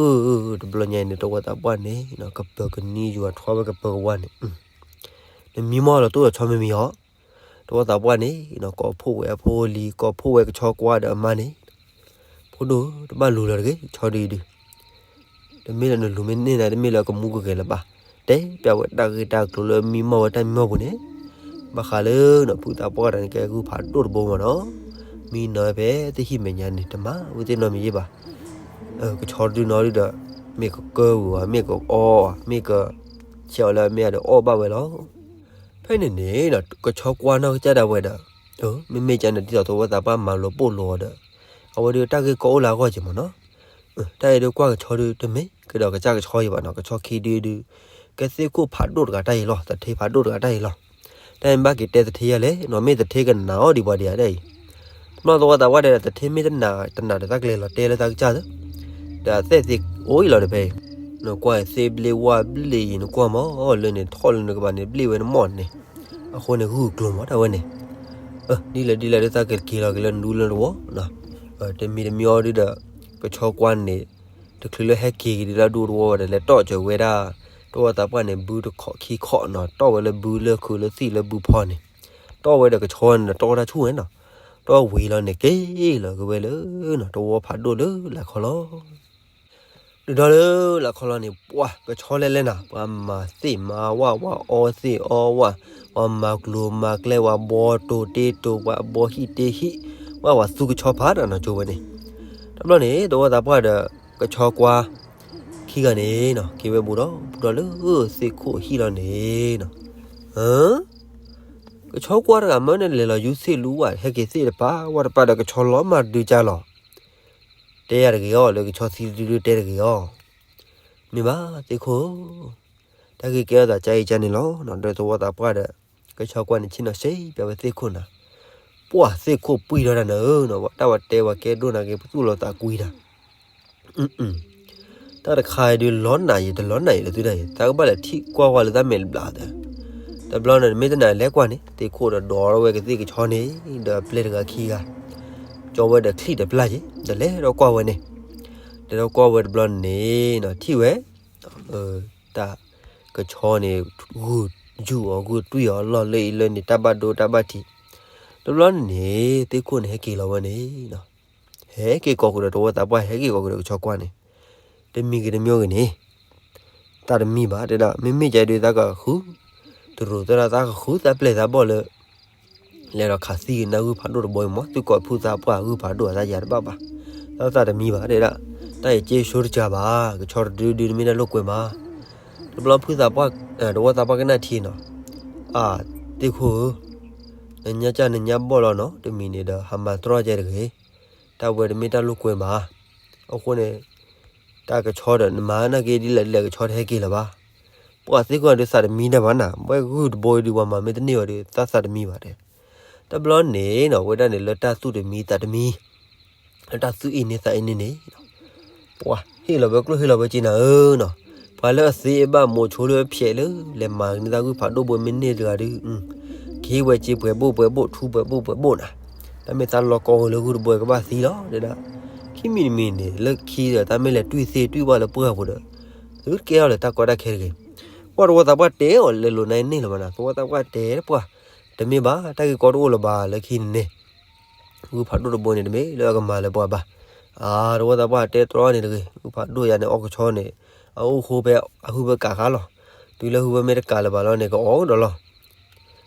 န့ၣ် တဝီသးပှၢ်န့ၣ် ကပၢၤကနံယွၤထွါဝဲကပၢၤကဝါန့ၣ်, နမံမီၢ်လီၤတိၢ်လီၤဆီမ့မ့ၢ်အီၤ, တဝီသးပှၢ်န့ၣ် ကိးဖှိၣ်ဝဲအဖိအလံၤ ကိးဖှိၣ်ဝဲကဆီကွၢ်ဒီးအမါန့ၣ်, ဖိဒိၣ်တဘၣ်လူၤလၢၤတဂ့ၤ ကဆီဒုအံၤဒု တမ့ၢ်လၢနလူၤမ့ၢ်န့ၢ်နၤ တမ့ၢ်လၢကမူကဂဲၤလၢၤဘၣ်, တဲပျးဝဲတၢ်ဂ့ၢ်တၢ်ကျိၤလၢမံမီၢ်ဝဲတၢ်မံမီၢ်ပူၤန့ၣ်, ဘၣ်ဃးလၢနီၤ ဖုသးပှၢ်တဂၤန့ၣ် ကဲဂုၢ်ဖးဒိၣ်တဘိမးနီၤ, မံနီၤဖဲသ့ၣ်ဟံၣ်မဲာ်ညါန့ၣ် တမၤဝဲသ့ၣ်နီတမံၤယ့ၢ်ဘၣ်, ကဆီတဒုနီၤဒုဒီး မ့ၢ်ကကၢဝံၤဝဲ မ့ၢ်ကအီအီၤ မ့ၢ်ကဆဲးအီၤလၢအမဲာ်ဒီးအီၣ်ဘၣ်ဝဲလီၤ. ဖဲန့ၣ်န့ၣ် ကဆီကွၢ်နီၢ်ကစၢ်ဒၣ်ဝဲဒီး, မ့မ့ၢ်ကန့ၣ် ဒ်သိးသဝီသးပှၢ်မၤလိာ်ပိာ်လိာ်အီၤဒီး, အဝဲဒုးတၢ်ဂ့ၢ်ကီအိၣ်လၢအဂီၢ်က့ၤမးနီၤ, တၢ်အံၤဒုးကွၢ်ကဆီဒုးတမ့ၢ်ကဒီးကစၢ်ကဆီယံၤဘၣ်နီၤ, ကဆီခံဒုဒုး ကဲသ့ၣ်ခိၣ်ဖးဒိၣ်တဂၤတၢ်အံၤလီၤ, သထ့ဖးဒိၣ်တဂၤတၢ်အံၤလီၤ. တၢ်အံၤဘၣ်က့ၤတဲသထ့ယၤလဲၣ်နီၤ, မ့ၢ်သထ့ကနၣ်အီၤဒံးပှၤဒံးဧါတၢ်အံၤ, နီၢ်သဝီသးပှၢ်တဲဒီး သထ့မ့ၢ်တနၢ်တနၢ်ဒီး တၢ်ကလဲၤလီၤတဲလၢတၢ်ကစၢ်သၢ ဒီးအသဲၣ်သ့ၣ်အိၣ်အံၤလီၤဒီးဖဲအံၤ, နကွၢ်သ့ၣ်ဘျ့ဝၣ်ဘျ့အံၤ နကွၢ်မး လၢန့ၣ်ထီၣ်လၢနကဘၣ်န့ၣ် ဘျ့ဝဲနမီၢ်န့ၣ်, အဃိန့ၣ် ဂုၢ်ကျိၤမးတၢ်ဝဲန့ၣ်, ဒ်လဲၣ်ဒ်လဲၣ်ဒီး သးကက့ၤလီၤက့ၤလၢနဒူလၢနသဝီ, တမံၤတမံၤအီၤဒုဒီး ကဆီကွၢ်န့ၣ် တချုးလၢဟဲက့ၤက့ၤဒ်လၢဒူသဝီဝဲဒီး လဲၤတီၢ်စၢၤဝဲဒၣ် တဝီသးပှၢ်န့ၣ် ဘုတခိးခံခိးနီၤ, တီၢ်ဝဲလၢဘုလၢခုးလၢသံၣ်လၢဘုဖီန့ၣ်, တီၢ်ဝဲဒီးကဆီန့ၣ် တီၢ်တၢ်ဆူၣ်ဝဲနီၤ, တီၢ်ဝံၤလီၤန့ၣ် က့ၤလီၤက့ၤဝဲလၢ တဝီဖးဒိၣ်လၢလာ်ခီလီၤ. ပ ဒုးဒီလၢလၢခီလီၤန့ၣ် ပှၤကဆီလဲၤလဲၤနၤ ပှၤမၤသ့ၣ်မၤဝၣ် ပှၤအီသ့ၣ်အီဝၣ်, ပှၤမၤကျိၤမၤကျဲ, ပှၤဘီတိၤတ့တိၤ, ပှၤဘီဟံၣ်တ့ဟံၣ်, ပှၤ ပှၤသူကဆီဖးတၢ်နီၤကၠိဝဲန့ၣ်. တဘျီန့ၣ် သဝီသးပှၢ်ဒီးကဆီကွၢ်ခံဂၤန့ၣ်နီၤ က့ၤဝဲဘူးဒီး ဘူးဒီးလၢသ့ၣ်ခိၣ်အဟံၣ်လီၤန့ၣ်နီၤ. ကဆီကွၢ်တဂၤမၢန့ၣ် လဲၤလီၤယူၤသ့ၣ်လူၤဝၣ် ဟဲက့ၤသ့ၣ်တပၤ ဝၣ်တပၤဒီးကဆီလီၤမၤဒုးကၢ်လီၤ. တဲယၤတဂ့ၤအီၤ လၢကဆီသံဒုဒုတဲတဂ့ၤအီၤ. မ့ၢ်ဘၣ်သ့ၣ်ခိၣ်ဧၢ, တၢ်ဂ့ၢ်ကဲထီၣ်သးကါအံၤကါန့ၣ်လီၤ. ဒီးသဝီသးပှၢ်ဒီး ကဆီကွၢ်န့ၣ် ဆ့ၣ်နီၤဆ့ပၠးဝဲသ့ၣ်ခိၣ်နၤ, ပှၤသ့ၣ်ခိၣ်ပှံၢ်ထီၣ်တၢ်နၤဧၢနီၤ, တၢ်ဝဲတဲဝဲကဲဒိၣ်နၤက့ၤ ပသူၣ်လီၤသးကွံတၢ် တၢ်တခါအံၤဒုးလီၤနးယံၤ တလီၤနးယံၤလၢသုတၢ်အံၤ တၢ်ကဘၣ်လဲၤထံၣ်ကွၢ်ဝဲလၢတၢ်မဲာ်တဘျီသၢ. တဘျီန့ၣ် မ့ၢ်တနၤလဲၤကွၢ်န့ၣ် သ့ၣ်ခိၣ်ဒီးဒိးထီၣ်ဝဲကသ့ၣ်ကဆီန့ၣ် ဒီးအပျဲၢ်တဂၤခံဂၤ ကၠီဝဲဒီးချံၣ်တပျၢ်က့ၤ ဒီးလဲၤဒီးကွၢ်ဝဲန့ၣ်, လဲၤဒီးကွၢ်ဝဲတဘျီန့ၣ် ထံၣ်ဝဲ တၢ်ကဆီန့ၣ် ဂုာ်ယူၢ်အီၤ ဂုာ်တွံၢ်အီၤလီၢ်လၢအံၤလၢန့ၣ် တၢ်ဘၣ်ဒိတၢ်ဘၣ်ထံး. တဘျီန့ၣ်န့ၣ် သ့ၣ်ခိၣ်န့ၣ်ဟဲက့ၤလီၤဝဲန့ၣ် ဟဲက့ၤကိးဃုာ်ဒီးသဝီသးပှၢ် ဟဲက့ၤကိးဃုာ်ဒီးကဆီကွၢ်န့ၣ်, တမံၤဂ့ၤတမံၤဂ့ၤန့ၣ် သးတမံဘၣ်တဲဒၣ်, မ့မ့ၢ်ကဲဒုးသးကဃု တရူးသရၣ်သးကဃုသးပျဲၢ်သးဘီၣ်လၢ လဲၤဒီးခးသံက့ၤနၢ်ဂုၢ်ဖးဒိၣ်တဘိအံၤမး သုကိးဖုသးပှၢ်ဂုၢ်ဖးဒိၣ်အသးယၤတဘၣ်ဘၣ်, သးသးတမံဘၣ်တဲဒၣ်, တၢ်အံၤက့ဆိတစှၤဘၣ်, ကဆီတဒုဒုတမ့ၢ်တၢ်လိာ်ကွဲဘၣ်. တဘျီဖုသးပှၢ် သဝီသးပှၢ်ကနၣ်ထံနီၤ, အၢ သ့ၣ်ခိၣ်ဧၢ, နညါကၢ်နညါဘီၣ်လီၤနီၤ တမံၤန့ၣ်ဒီး ဟးမၤတြီၢ်ကဲတဂ့ၤ, တၢ်ဝဲတမ့ၢ်တၢ်လိာ်ကွဲဘၣ်. အဃိန့ၣ် တၢ်ကဆီဒီး နမၤနာ်က့ဒ်လဲၣ်ဒ်လဲၣ် ကဆီတဟဲက့ၤလၢၤဘၣ်. ပှၤသ့ၣ်ခိၣ်ဒုးသးတမံတၢ်ဘၣ်နၤ, ဝဲဂုၢ်တဘိအံၤဒုး ပှၤမၤမ့ၢ်တန့ၢ်ဝဲဒီး သးသးတမံဘၣ်တဲ. တဘျီန့ၣ်နီၤ ဝဲဒၣ်န့ၣ်လၢတၢ်သူၣ်တမံသးတမံ လၢတၢ်သူၣ်အ့န့သးအ့န့န့ၣ် ပှၤဟ့ၣ်လီၤဝဲကျိၣ်ဟ့ၣ်လီၤဝဲစ့နၤဧၢနီၤ, ပှၤလၢအသ့အဘၣ်မိၤဆိလၢအဖျဲးလၢ လဲၤမၤကန့ၢ်တၢ်ဂုၢ်ဖးဒိၣ်ဘိမ့ၢ်န့ၢ်တဂၤဒုး ကဟ့ၣ်ဝဲစ့ပှဲၤဘိၣ်ပှဲၤဘိၣ် ထူပှဲၤဘိၣ်ပှဲၤဘိၣ်နၤ, တၢ်မ့ၢ်သးလီၤကီဝဲလၢဂုၢ်တဘိကဘၣ်သံလီၤတဲဒၣ်. ခံမံၤတမံၤန့ၣ် လၢခံဒီးတၢ်မ့ၢ်လဲၤတွံၢ်သ့တွံၢ်ဘၣ်လၢပှၢ်ပူၤဒီး သုတကဲထီၣ်လၢတၢ်ကီတၢ်ခဲတဂ့ၤ. ပှၤသဝီသးပှၢ်တဲအီၤလဲၤလိာ်နၤန့ၣ်လီၤဘၣ်နၤ, သဝီသးပှၢ်တဲပှၤ တမ့ၢ်ဘၣ် တၢ်ဂ့ၢ်ကီတအိၣ်လၢၤဘၣ်လၢခံန့ၣ်န့ၣ် ဂုၢ်ဖးဒိၣ်တဘိန့ၣ် တမ့ၢ်လၢအကမၤလၢပှၤဘၣ်. အါ သဝီသးပှၢ်တဲတြီန့ၣ်တဂ့ၤ, ဂုၢ်ဖးဒိၣ်ယါန့ၣ် အီၣ်ကဆီန့ၣ် အအိၣ်ဃိဖဲအဟုဖၢကးဃါလီၤ. တုၤလၢဟုဖၢမ့ၢ်တကးလၢၤဘၣ်လီၤန့ၣ် ကအီၣ်ကဒီးလီၤ.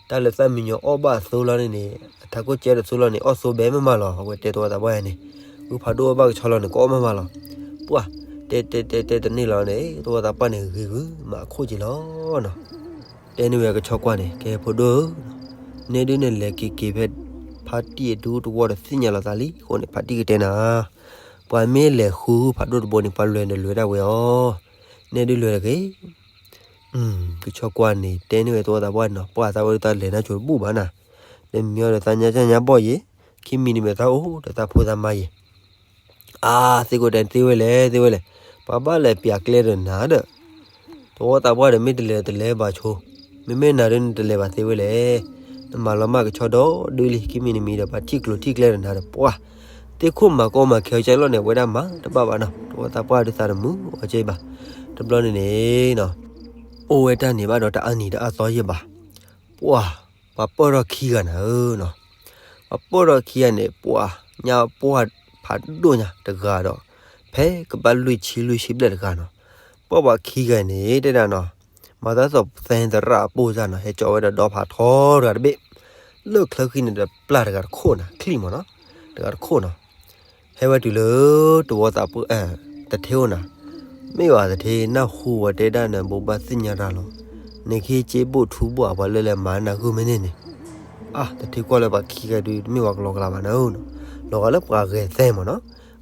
တၢ်လၢသၣ်မံညီၤအီၣ်ဘၣ်အသိလီၤန့ၣ်န့ၣ် အထးခိၣ်ကဲတသိလီၤန့ၣ် အီၣ်သိဘဲမးမးလီၤ. အဝဲတဲသဝီသးပှၢ်ယါန့ၣ် ဂုၢ်ဖးဒိၣ်အီၣ်ဘၣ်ကဆီလီၤန့ၣ် ကအီၣ်မးမးလီၤ. ပှၤ တဲတဲတဲတဲတန့ၢ်လီၤန့ၣ် သဝီသးပှၢ်န့ၣ်ဂ့ၤဂ့ၤမးအခိၣ်က့ၤလီၤနီၤ. တဲန့ၢ်ဝဲကဆီကွၢ်န့ၣ် ကဲဖိဒိၣ်ဧၢ, နဲဒုးနလဲၤက့ၤက့ၤဖဲ ဖါတံၢ်အဒူတဝီဒီးသ့ၣ်ညါလီၤသးလံအဃိန့ၣ် ဖါတံၢ်ကတဲနၤ, ပှၤမ့ၢ်လဲၤဃုဖးဒိၣ်တဘိန့ၣ် ပှၤလဲၤနလဲၤဒၣ်ဝဲအီၤ, နဲဒုးလဲၤတဂ့ၤ. ကဆီကွၢ်န့ၣ် တဲန့ၢ်ဝဲသဝီသးပှၢ်နီၤ ပှၤသးဝဲဒၣ်သးလဲၤနါစိၤတဘူၣ်ဘၣ်နၤ, နမံအီၤဒီးသးညါကၢ်ညါဘီၣ်ယဲ, ခံမံၤတမံၤသးအိၣ်ဒီးသးဖိသးမါယဲ အါ သ့ၣ်ခိၣ်တဲသ့ဝဲလဲၣ် သ့ဝဲလဲၣ်, ပှၤဘၣ်လဲၤပျးကျဲဒီးနၤဒီး, သဝီသးပှၢ်ဒီးမ့ၢ်တလဲၤတလဲၤဘၣ်ဆိ, မ့မ့ၢ်နၤဒီးနတလဲၤဘၣ်သ့ဝဲလဲၣ်, နမၤလီၤမၢ်ကဆီဒီးဒုလံ ခံမံၤတမံၤဒီး ပှၤထံၣ်ကျိၤထံၣ်ကျဲဒီးနၤဒီး ပှၤ သ့ၣ်ခိၣ်မၤကီမၤခဲအီၤကၢ်လီၤန့ၣ် အဝဲဒၣ်မၤတဘၣ်ဘၣ်နီၤ သဝီသးပှၢ်ဒုးသးတမုာ်အီၤကဲဘၣ်, တဘျီန့ၣ်န့ၣ် အိၣ်ဝဲတၢ်န့ၣ်ဘၣ်ဒီးတအါနံၤတအါသီယဲၢ်ဘၣ်, ပှၤ ပှၤပၢၢ်ထီၣ်ခံဂၤနၤဧၢနီၤ, ပှၤပၢၢ်ထီၣ်ခံဂၤန့ၣ် ပှၤညါပှၢ်ဖးဒိၣ်ညါတဂၤဒီး ဖဲကဘၣ်လွံၢ်ဆံလွံၢ်ဆံဘျဲၣ်တဂၤနီၤ, ပှၤပှၤခံဂၤန့ၣ် တဲဒၣ်နီၤ, မၤသးသိးသဲသရၣ်အပိၢ်စၢ်နီၤ ဟဲကၠီဝဲဒီးဒီဖးထီတဂၤတဘ့ၣ်, လၢၢ်ချၢဃံန့ၣ်ဒီးပျၢ်တဂၤတခိၣ်နၤ ချံၣ်မးနီၤ, တဂၤတခိၣ်နီၤ ဟဲဝဲတုၤလၢ တဝီသးပှၢ် တထ့အိၣ်နၤ, မ့ၢ်ဘၣ်တထ့နၢ်ဟူဝဲတဲဒၣ်နဘိးဘၣ်သ့ၣ်ညါတၢ်လီၤ, နခ့စ့ဘိၣ်ထူဘိၣ်အပှၤလၢလဲၤမၤနၢ်ဂုၢ်မ့ၢ်န့ၣ်န့ၣ်, အါ တထ့ကွၢ်လၢပှၤခံဂၤဒုး တမ့ၢ်ပှၤကလီကလီဘၣ်နၤဧၢနီၤ, လီၤဂာ်လၢပှၤဂဲၤသဲမးနီၤ,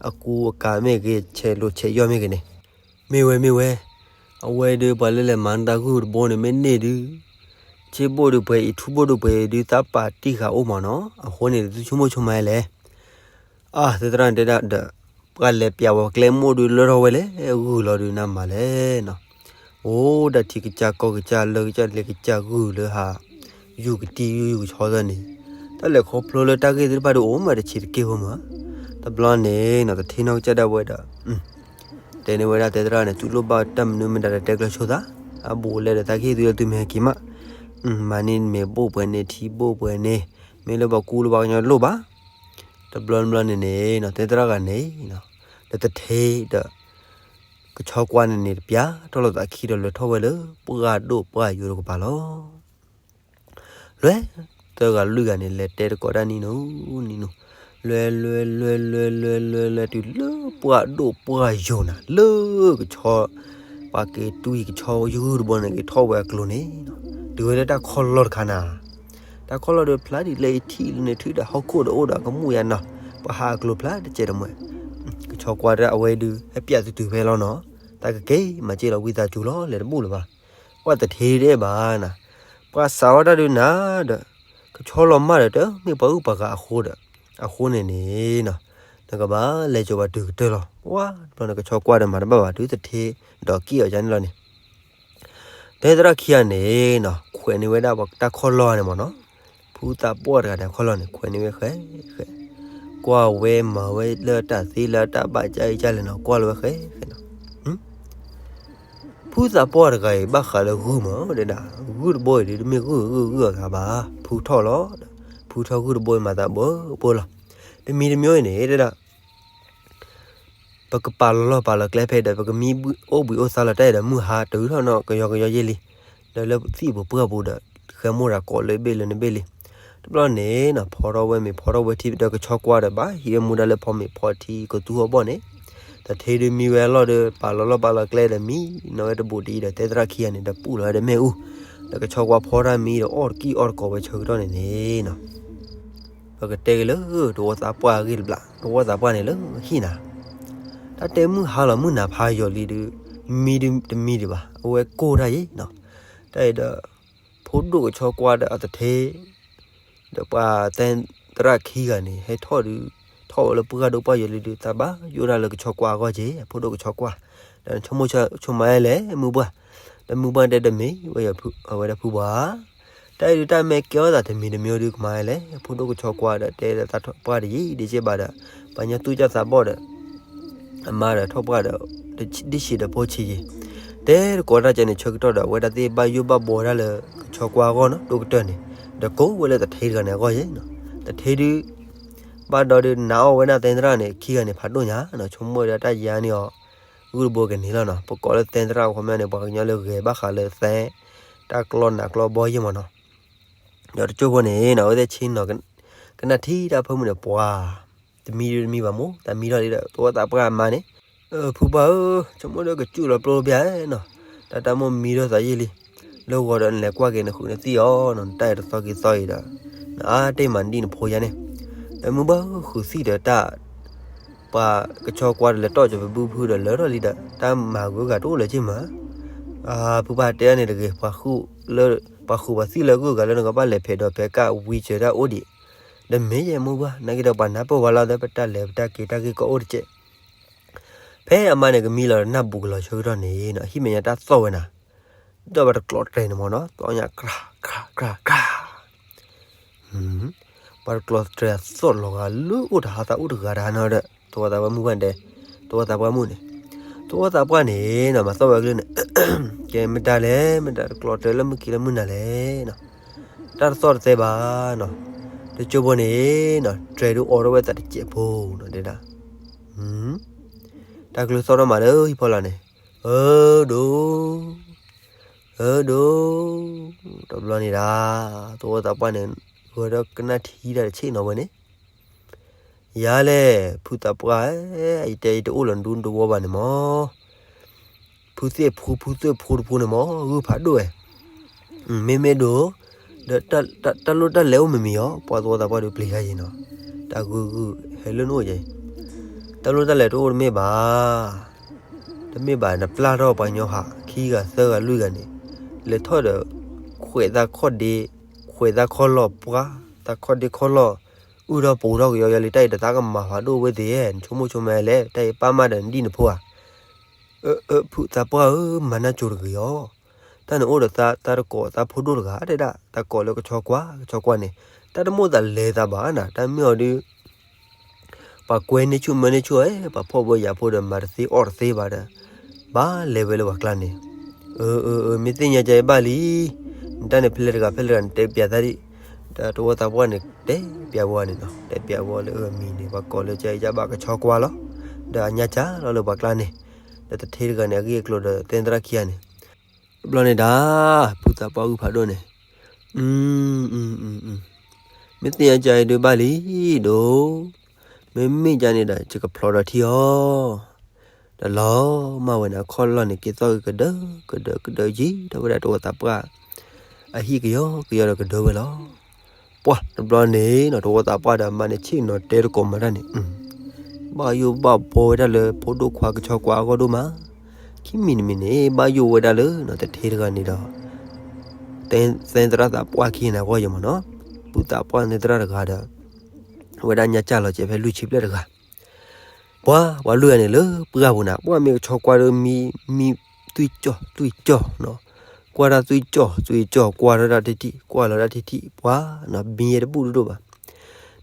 အကူအကၤမ့ၢ်ဂ့ၤ ဆဲးလိာ်ဆဲးယီၢ်မ့ၢ်ဂ့ၤန့ၣ်, မ့ၢ်ဝဲမ့ၢ်ဝဲ, အဝဲဒုးပှၤလၢလဲၤမၤနၢ်တၢ်ဂုၢ်တဘိန့ၣ်မ့ၢ်န့ၢ်ဒုး စ့ဘိၣ်ဒုးပှဲၤအံၤ ထူဘိၣ်ဒုးပှဲၤအံၤဒုး သးပာ်တံၢ်ဃာ်အိၣ်မးနီၤ, အဃိန့ၣ် သုဆိကမိၣ်ဆိကမးလဲၣ်, အါ သဲသရၣ်န့ၣ်တဲဒၣ်ဒီး ပှၤလဲၤပျးဝဲကျဲမိၢ်ဒုးလၢထီၣ်ဝဲလဲၣ် ဂုၢ်လီၤဒုးနမၤလဲၣ်နီၤ, အိၣ်ဒၣ်ထံကစၢ်ကီၢ်ကစၢ်လၢကစၢ်လဲၤကစၢ်ဂုၢ်လၢဟး ယူၤကတံၢ်ယူၤကဆီသၢန့ၣ်, တၢ်လဲၤခီဖျိလၢတၢ်ဂ့ၢ်သ့ၣ်တဖၣ်ဒုးအိၣ်မးတဆံးတက့ၢ်ဖိမး, တဘျီန့ၣ်နီၤ တထ့နီၢ်ကစၢ်ဒၣ်ဝဲဒီး တဲန့ၢ်ဝဲဒၣ်သဲသရၣ်န့ၣ် သုလိၣ်ဘၣ်တၢ်မနုၤမတၤဒီးတဲကျၢၤဆိသး, အဘူးအလဲဒီးသးကဟ့ၣ်သုလၢသုမ့ၢ်ဟဲက့ၤမး, မၤန့ၢ်မ့ၤဘိၣ်ပှဲၤန့ၣ် ထံဘိၣ်ပှဲၤန့ၣ်, မ့ၢ်လၢပှၤကူလၢပှၤကညီလိၣ်ဘၣ်, တဘျီတဘျီန့ၣ်န့ၣ်နီၤ သဲသရၣ်ဂၤန့ၣ်, ဒီးတထ့ဒီး ကဆီကွၢ်န့ၣ်န့ၣ် တပျၢ်ထီၣ်လိာ်သးခံဒီးလဲၤထီၣ်ဝဲလၢပှၢ်ဒိၣ်ပှၢ်ယိာ်တကပၤလီၤ. လွဲၢ်သၢဂၤလွံၢ်ဂၤန့ၣ် လဲၤတဲတကိးတၢ်နံၣ်နူနံၣ်နူ, လွဲၢ်လွဲၢ်လွဲၢ်လွဲၢ်လွဲၢ်လွဲၢ် တုၤလၢပှၢ်ဒိၣ်ပှၢ်ယိာ်နၤ လၢကဆီ ပှၤက့ၤတွံၢ်ကဆီယဂုၢ်တဘိန့ၣ် က့ၤထီၣ်ဝဲအကျိၤန့ၣ်, တုၤဝဲလၢတၢ်ခီၣ်လီၢ်တခါနၤ တၢ်ခီၣ်လီၢ်ဒီးဖျါဒ်လဲၣ်အံၤထံၣ်လၢန့ၣ် ထုးဒီးဟီၣ်ခိၣ်ဒီးအိၣ်ဒီးကမူၣ်ယါနီၤ, ပှၤဟးအကျိၤဖျါတကဲးတမှဲ, ကဆီကွၢ်တၢ်အဝဲဒုး ဟဲပျးသုတုၤဖဲလီၤနီၤ, တၢ်ကက့ၤမၤစ့ၢ်လီၤဝံသးစူၤလီၤ လဲၤတဘူၣ်လၢၤဘၣ်, ပှၤတထံၣ်ဒဲးဘၣ်နၤ, ပှၤစးထီၣ်တၢ်ဒုးနၤဒီး ကဆီလီၤမၢ်ဒီးတမ့ၢ်ပှၤဂုၢ်ပှၤဂၤအဃိဒီး, အဃိန့ၣ်န့ၣ်နီၤ, နကဘၣ်လဲၤကၠီၤပှၤတုၤကတၢၢ်လီၤ, ဝါတဘျီန့ၣ် ကဆီကွၢ်ဒီးမၤတဘၣ်ဘၣ် တုၤတထံၣ်ဒီးက့ၣ်အီၤယါန့ၣ်လီၤန့ၣ် တဲသရၣ်ခံဂၤန့ၣ်နီၤ ခွဲးန့ၢ်ဝဲဒၣ်ပှၤတၢ်ခီၣ်လီၢ်န့ၣ်မ့ၢ်နီၤ, ဖုသးပှၢ်တဂၤန့ၣ် ခီၣ်လီၢ်န့ၣ် ခွဲးန့ၢ်ဝဲဃဲဃဲ, ကွၢ်ဝဲမၤဝဲလၢတၢ်သ့လၢတၢ်ဘၣ်ကၢ်အံၤကၢ်လဲၣ်နီၤ ကွၢ်လီၤဝဲဃဲဃဲနီၤ, ဖုသးပှၢ်တဂၤအံၤ ဘၣ်ဃးလၢဂုၢ်မ့ၢ်တဲဒၣ်, ဂုၢ်တဘိအံၤဒ်တမ့ၢ်ဂုၢ်ဂုၢ်ဂုၢ်အဂၤဘၣ်, ဖုထီၣ်လီၤ, ဖုထီၣ်ဂုၢ်တဘိအံၤမၤသးဘၣ်ဘၣ်လီၤ, တမံၤတမံၤအံၤန့ၣ်တဲဒၣ် ပကပာ်လီၤလီၢ်ပာ်လီၤကျဲဖဲဒီး ပကမံအိၣ်ဘှံးအိၣ်သါလီၤတၢ်အံၤဒီး မုၢ်ဟါတုၤထီၣ်နီၢ်ကယီကယီယဲၢ်လံ, ဒီးလၢသံၣ်ပူၤပှၢ်ပူၤဒီး ဃဲမိၢ်တၢ်ကိးလၢဘ့ၣ်လၢနဘ့ၣ်လံ, တဘျီန့ၣ်နီၤ ဖီထီၣ်ဝဲမ့ၤဖီထီၣ်ဝဲထံဒီး ကဆီကွၢ်ဒီးဘၣ်ဟံးဝဲမူဒါလၢဖီမ့ၤဖီထံကသူအီၤဘီၣ်န့ၣ်, တထံၣ်ဒုးမံဝဲအလီၢ်ဒီး ပာ်လီၤလီၢ်ပာ်လီၤကျဲဒီး မံနီၤဝဲတဘူးတအံၤဒီး တဲသရၣ်ခံဂၤန့ၣ် ဒီးပူၣ်လီၤဝဲဒီးမ့ၣ်အူ, ဒီးကဆီကွၢ်ဖီတၢ်မံဒီး အီၣ်တကံၢ်အီၣ်တကိးဝဲဆၢကတီၢ်န့ၣ်န့ၣ်နီၤ ပကတဲက့ၤလၢ သဝီသးပှၢ်အဂ့ၢ်တဘျီ, သဝီသးပှၢ်န့ၣ်လၢဟံၣ်နၤ, တၢ်တဲမုၢ်ဟါလီၤမုၢ်နၤဖးယိာ်လံဒုး, မံဒုးတမံဒံးဘၣ်, အဝဲကိၢ်တၢ်ယံၤနီၤ, တၢ်အံၤဒီး ဖိဒိၣ်ကဆီကွၢ်ဒီးအတထံၣ် ဒီးပှၤတဲသရၣ်ခံဂၤန့ၣ် ဟဲထီၣ်ဒုး, ထီၣ်ဝဲလၢပှၢ်ဒိၣ်ပှၢ်ယိာ်လံဒုး သးဘၣ်ယိၣ်တၢ်လၢကဆီကွၢ်အဂီၢ်က့ၤ, ဖိဒိၣ်ကဆီကွၢ်, ဒီးနဆိကမိၣ်ဆိကမးလဲၣ်မုၢ်ပှၢ်, ဒီးမုၢ်ပှၢ်တဲတမ့ၢ်ဝဲအဝဲဒၣ်ဖုပှၢ်, တၢ်အံၤဒုးတၢ်မ့ၢ်ကဲထီၣ်သးတမံၤတမံၤဒုးကမၤလဲၣ်, ဖိဒိၣ်ကဆီကွၢ်ဒီးတဲလၢသးထီၣ်ပှၢ်တယံၤဒ်ကဲဘၣ်ဒီး, ပှၤညီသူၣ်ကၢ်သးဘီၣ်ဒီး အမါဒီးထီၣ်ပှၢ်ဒီး ဒ့ၣ်ဆံးဒီးဖိဆံးယံၤ, တဲတကိးတၢ်ကဲန့ၣ် ဆၢကတီၢ်ဒီး အဝဲဒၣ်သ့ၣ်ဘၣ်ယိၣ်ဘၣ်ဘှီဒၣ်လၢကဆီကွၢ်အဂီၢ်နီၤ ဒိၣ်ကတၢၢ်န့ၣ်, ဒီးကိးဝဲလၢတထံၣ်တဂၤန့ၣ်အဂီၢ်ယံၤနီၤ, တထံၣ်ဒုး ဘၣ်ဒီးဒုးနးအီၣ်ဝဲဒၣ်တဲသရၣ်န့ၣ် ခံဂၤန့ၣ်ဖးဒိၣ်ညါနီၤ ဆိကမိၣ်ဝဲဒၣ်တၢ်ယါန့ၢ်အီၤ, ဂုၢ်တဘိကန့ၢ်လီၤနီၤ ပကိးလၢတဲသရၣ်အဃိမ့ၢ်န့ၣ် ပှၤကညီလၢဂဲၤဘၣ်ဃးလၢသဲ တၢ်ကျီနးကျီဘီယံၤမ့ၢ်နီၤ ဒီးတကၠိဖိန့ၣ်နီၤ အဝဲသ့ၣ်ဆ့ၣ်နီၤ ကနၣ်ထံတၢ်ဖိမုၣ်န့ၣ် ပှၤ တမံဒုးတမံဘၣ်မိၢ် တၢ်မံထီၣ်လံဒီး သဝီသးပှၢ်အမါန့ၣ်, ဖုပှၢ်ဧၢ, ဆိကမိၣ်ဒီးကစူၣ်လီၤပျိပျၢ်နီၤ, တၢ်တၢ်မိၣ်မံထီၣ်သးယံာ်လံ, လၢဂီၤဒီးနလဲၤကွၢ်က့ၤနဃုနသံၣ်အီၤနီၤ နတၢ်အံၤတသီက့ၤသီအံၤဒီး, နအါတ့ၢ်မၤနဒံၣ်နဖိယါန့ၣ်, ဒီးမုၢ်ဘၣ်ဃုသံၣ်ဒီးတၢ် ပှၤကဆီကွၢ်ဒီးလဲၤတီၣ်ကၠီၤပဘုဖုဒီးလၢထီၣ်လံဒီး တၢ်မၤဂုၤဂၤတအိၣ်လၢၤက့မး, ဖုပှၢ်တဲဒၣ်န့ၣ်တဂ့ၤ, ပှၤဃုလၢ ပှၤဃုပှၤသံၣ်လၢဂုၤဂၤလၢနကဘၣ်လဲၤဖဲးဒီးဖဲးကၣ်ဝံစၢၤတၢ်အိၣ်ဒံး, ဒီးမ့ၢ်ယဲမုၢ်ဘၣ် နာ်က့ဒီးပှၤနၢ်ပၢၢ်ဝဲလီၤသပတၢ်လဲၤပတၢ်က့ၤတၢ်ဂ့ၢ်ကီအိၣ်တကဲး, ဖဲအမါန့ၣ်ကမံလီၤနၢ်ဘူးကလီၤဆၢကတီၢ်န့ၣ်နီၤ ဟံၣ်မဲာ်ညါတၢ်သီၣ်ဝဲနၤ, ဒီးပှၤတကျိးတြဲၤန့ၣ်မ့ၢ်နီၤ သီၣ်ညါကြၤ ကြၤ ကြၤ ကြၤ ပှၤတကျိးတြဲၤအသီၣ်လီၤဂာ်လၢအိၣ်တဟါသးအိၣ်တဂၤတဟါနီၤဒီး သဝီသးပှၢ်မုၣ်ဘၣ်ဒဲး, သဝီသးပှၢ်မုၣ်န့ၣ်, သဝီသးပှၢ်န့ၣ်နီၤ မၤသီၣ်ဝဲကလုၢ်န့ၣ်, ကဲမတၤလဲၣ် မတၤတကျိးတြဲၤလၢမုၢ်ခံလၢမုၢ်နၤလဲၣ်နီၤ, တၢ်တသီၣ်တသဲဘၣ်နီၤ, တကၠိဖိန့ၣ်နီၤ တြဲၤဒုးအိးထီၣ်ဝဲသးတစဲးဖိနီၤ တဲဒၣ် တၢ်ကလုၢ်သီၣ်ထီၣ်မးလၢဟံၣ်ဖီလာ်န့ၣ်, အၢဒိၣ်, အၢဒိၣ်, တဘျီန့ၣ်ဒၣ်, သဝီသးပှၢ်န့ၣ် ဂဲၤဒီးကနၣ်ထံဒၣ်တဆ့ၣ်နီၤဝဲန့ၣ်, ယၤလဲၣ်, ဖုသးပှၢ်, ယတဲယတအိၣ်လၢနဒူနတဝီဘၣ်န့ၣ်မး, ဖုသ့ၣ်ဖိ ဖုသ့ၣ်ဖိတဖိန့ၣ်မး ဂုၢ်ဖးဒိၣ်ဝဲ မ့မ့ၢ်ဒိၣ်, ဒီးတၢ်လိၣ်တၢ်လဲၤအိၣ်မ့ၢ်မ့ၢ်အီၤ ပှၤသဝီသးပှၢ်ဒုးပျံၤယါယံၤနီၤ, တၢ်ဂုၢ်ဂုၢ်ဟဲလၢနအိၣ်ယဲ, တၢ်လိၣ်တၢ်လဲၤတအိၣ်တမ့ၢ်ဘၣ်, တမ့ၢ်ဘၣ်နပျၢ်ထီၣ်ပှၤကညီဟး ခံဂၤသၢဂၤလွံၢ်ဂၤန့ၣ်, လဲၤထီၣ်ဒီး ခွဲးသးခီၣ်ဒ့, ခွဲးသးခီၣ်လီၢ်ပှၢ်, သးခီၣ်ဒ့ခီၣ်လီၢ်, အုၣ်ထီၣ်ပူၤထီၣ်ကယီယီလံ တၢ်အံၤတသးကမၤဖးဒိၣ်ဝဲသ့ၣ်, နဆိကမိၣ်ဆိကမးလဲၣ်, တၢ်အံၤပၢ်မးဒီးနဒံၣ်နဖိဧါ အၢ ဖုသးပှၢ်ဧၢ မၤနၢ်ကၠိတဂ့ၤအီၤ, တၢ်န့ၣ်အိၣ်ဒီးသးတကိးသးဖိဒိၣ်တဂၤတဲဒၣ်, သးကိးလၢကဆီကွၢ်, ကဆီကွၢ်န့ၣ်, တၢ်တမိၣ်သးလဲၤသးဘၣ်နၤ, တၢ်မ့ၢ်အီၤဒုး ပှၤကွဲန့ၢ်ဆူၣ်မၢန့ၢ်ဆူၣ်, ပှၤဖှီၣ်ဖိယာ်ဖိဒီးမၤတသ့အီၣ်တသ့ဘၣ်ဒီး, ဘၣ်လဲၤဝဲလၢပှၤကျါန့ၣ်, အၢ အၢ အၢ မ့ၢ်သ့ၣ်ညါကဲဘၣ်လံ, နတၢ်န့ၣ်ဖဲလဲၣ်တဂၤဖဲလဲၣ်တဂၤန့ၣ် တဲပျးသးဒံး, ဒီးသဝီသးပှၢ်န့ၣ် တဲပျးဝဲန့ၣ်နီၤ, တဲပျးဝဲလၢအမံၤန့ၣ် ပှၤကိးလၢကယဘၣ်ကဆီကွၢ်လီၤ, ဒီးအညါစၢ်လီၤလၢပှၤကျါန့ၣ်, ဒီး ဒီးတထ့တဂၤန့ၣ် အဂ့ၢ်အကျိၤဒီးသဲသရၣ်ခံဂၤန့ၣ်, တဘျီန့ၣ်ဒၣ် ဖုသးပှၢ်ဂုၢ်ဖးဒိၣ်န့ၣ်, မ့ၢ်သ့ၣ်ညါကါအံၤဒုးဘၣ်လံဒိၣ်, မ့မ့ၢ်ကါန့ၣ်ဒီး ယကဖျီဒီးထံအီၤ, ဒီးလီၤမၢ်ဝဲန့ၣ် အခီၣ်လီၢ်န့ၣ် က့ၤသီၣ်က့ၤကဒၢကဒၢကဒၢယံၤ ဒီးဝဲဒၣ်သဝီသးပှၢ် အဟံၣ်ကယီကယီဒီးကဒၢဝဲလီၤ. ပှၢ်တဘျီန့ၣ်နီၤ သဝီသးပှၢ်ဒီးအမါန့ၣ် ဆ့ၣ်နီၤတဲတကိးမးတၢ်န့ၣ်, ဘၣ်ယိၣ်ဘၣ်ဘှီဝဲဒၣ်လၢ ဖိဒိၣ်ခွါကဆီကွၢ်အဂီၢ်ဒိၣ်မး, ခံမံၤတမံၤန့ၣ် ဘၣ်ယိၣ်ဝဲဒၣ်လၢ တထ့တဂၤန့ၣ်ဒီး သဲသရၣ်သးပှၢ်ခံဂၤန့ၣ်အဂီၢ်ယဲမးနီၤ, ဖုသးပှၢ်သဲသရၣ်တဂၤဒီး ဝဲဒၣ်ညါကၢ်လီၤကဲးဖဲလွံၢ်ဆံဘျဲၣ်တဂၤ ပှၤ ပှၤလွံၢ်ဂၤန့ၣ်လၢပှၢ်ပူၤန့ၣ် ပှၢ်မ့ၢ်ကဆီကွၢ်ဒီးမံ မံ သွံၣ်ကၠီၣ်သွံၣ်ကၠီၣ်နီၤ, ကွၢ်တၢ်သွံၣ်ကၠီၣ်သွံၣ်ကၠီၣ် ကွၢ်ထီၣ်တၢ်ထံထံၣ် ကွၢ်လီၤတၢ်ထံထံၣ် ပှၤနီၤ မံယဲတဘူၣ်တဒိၣ်ဘၣ်.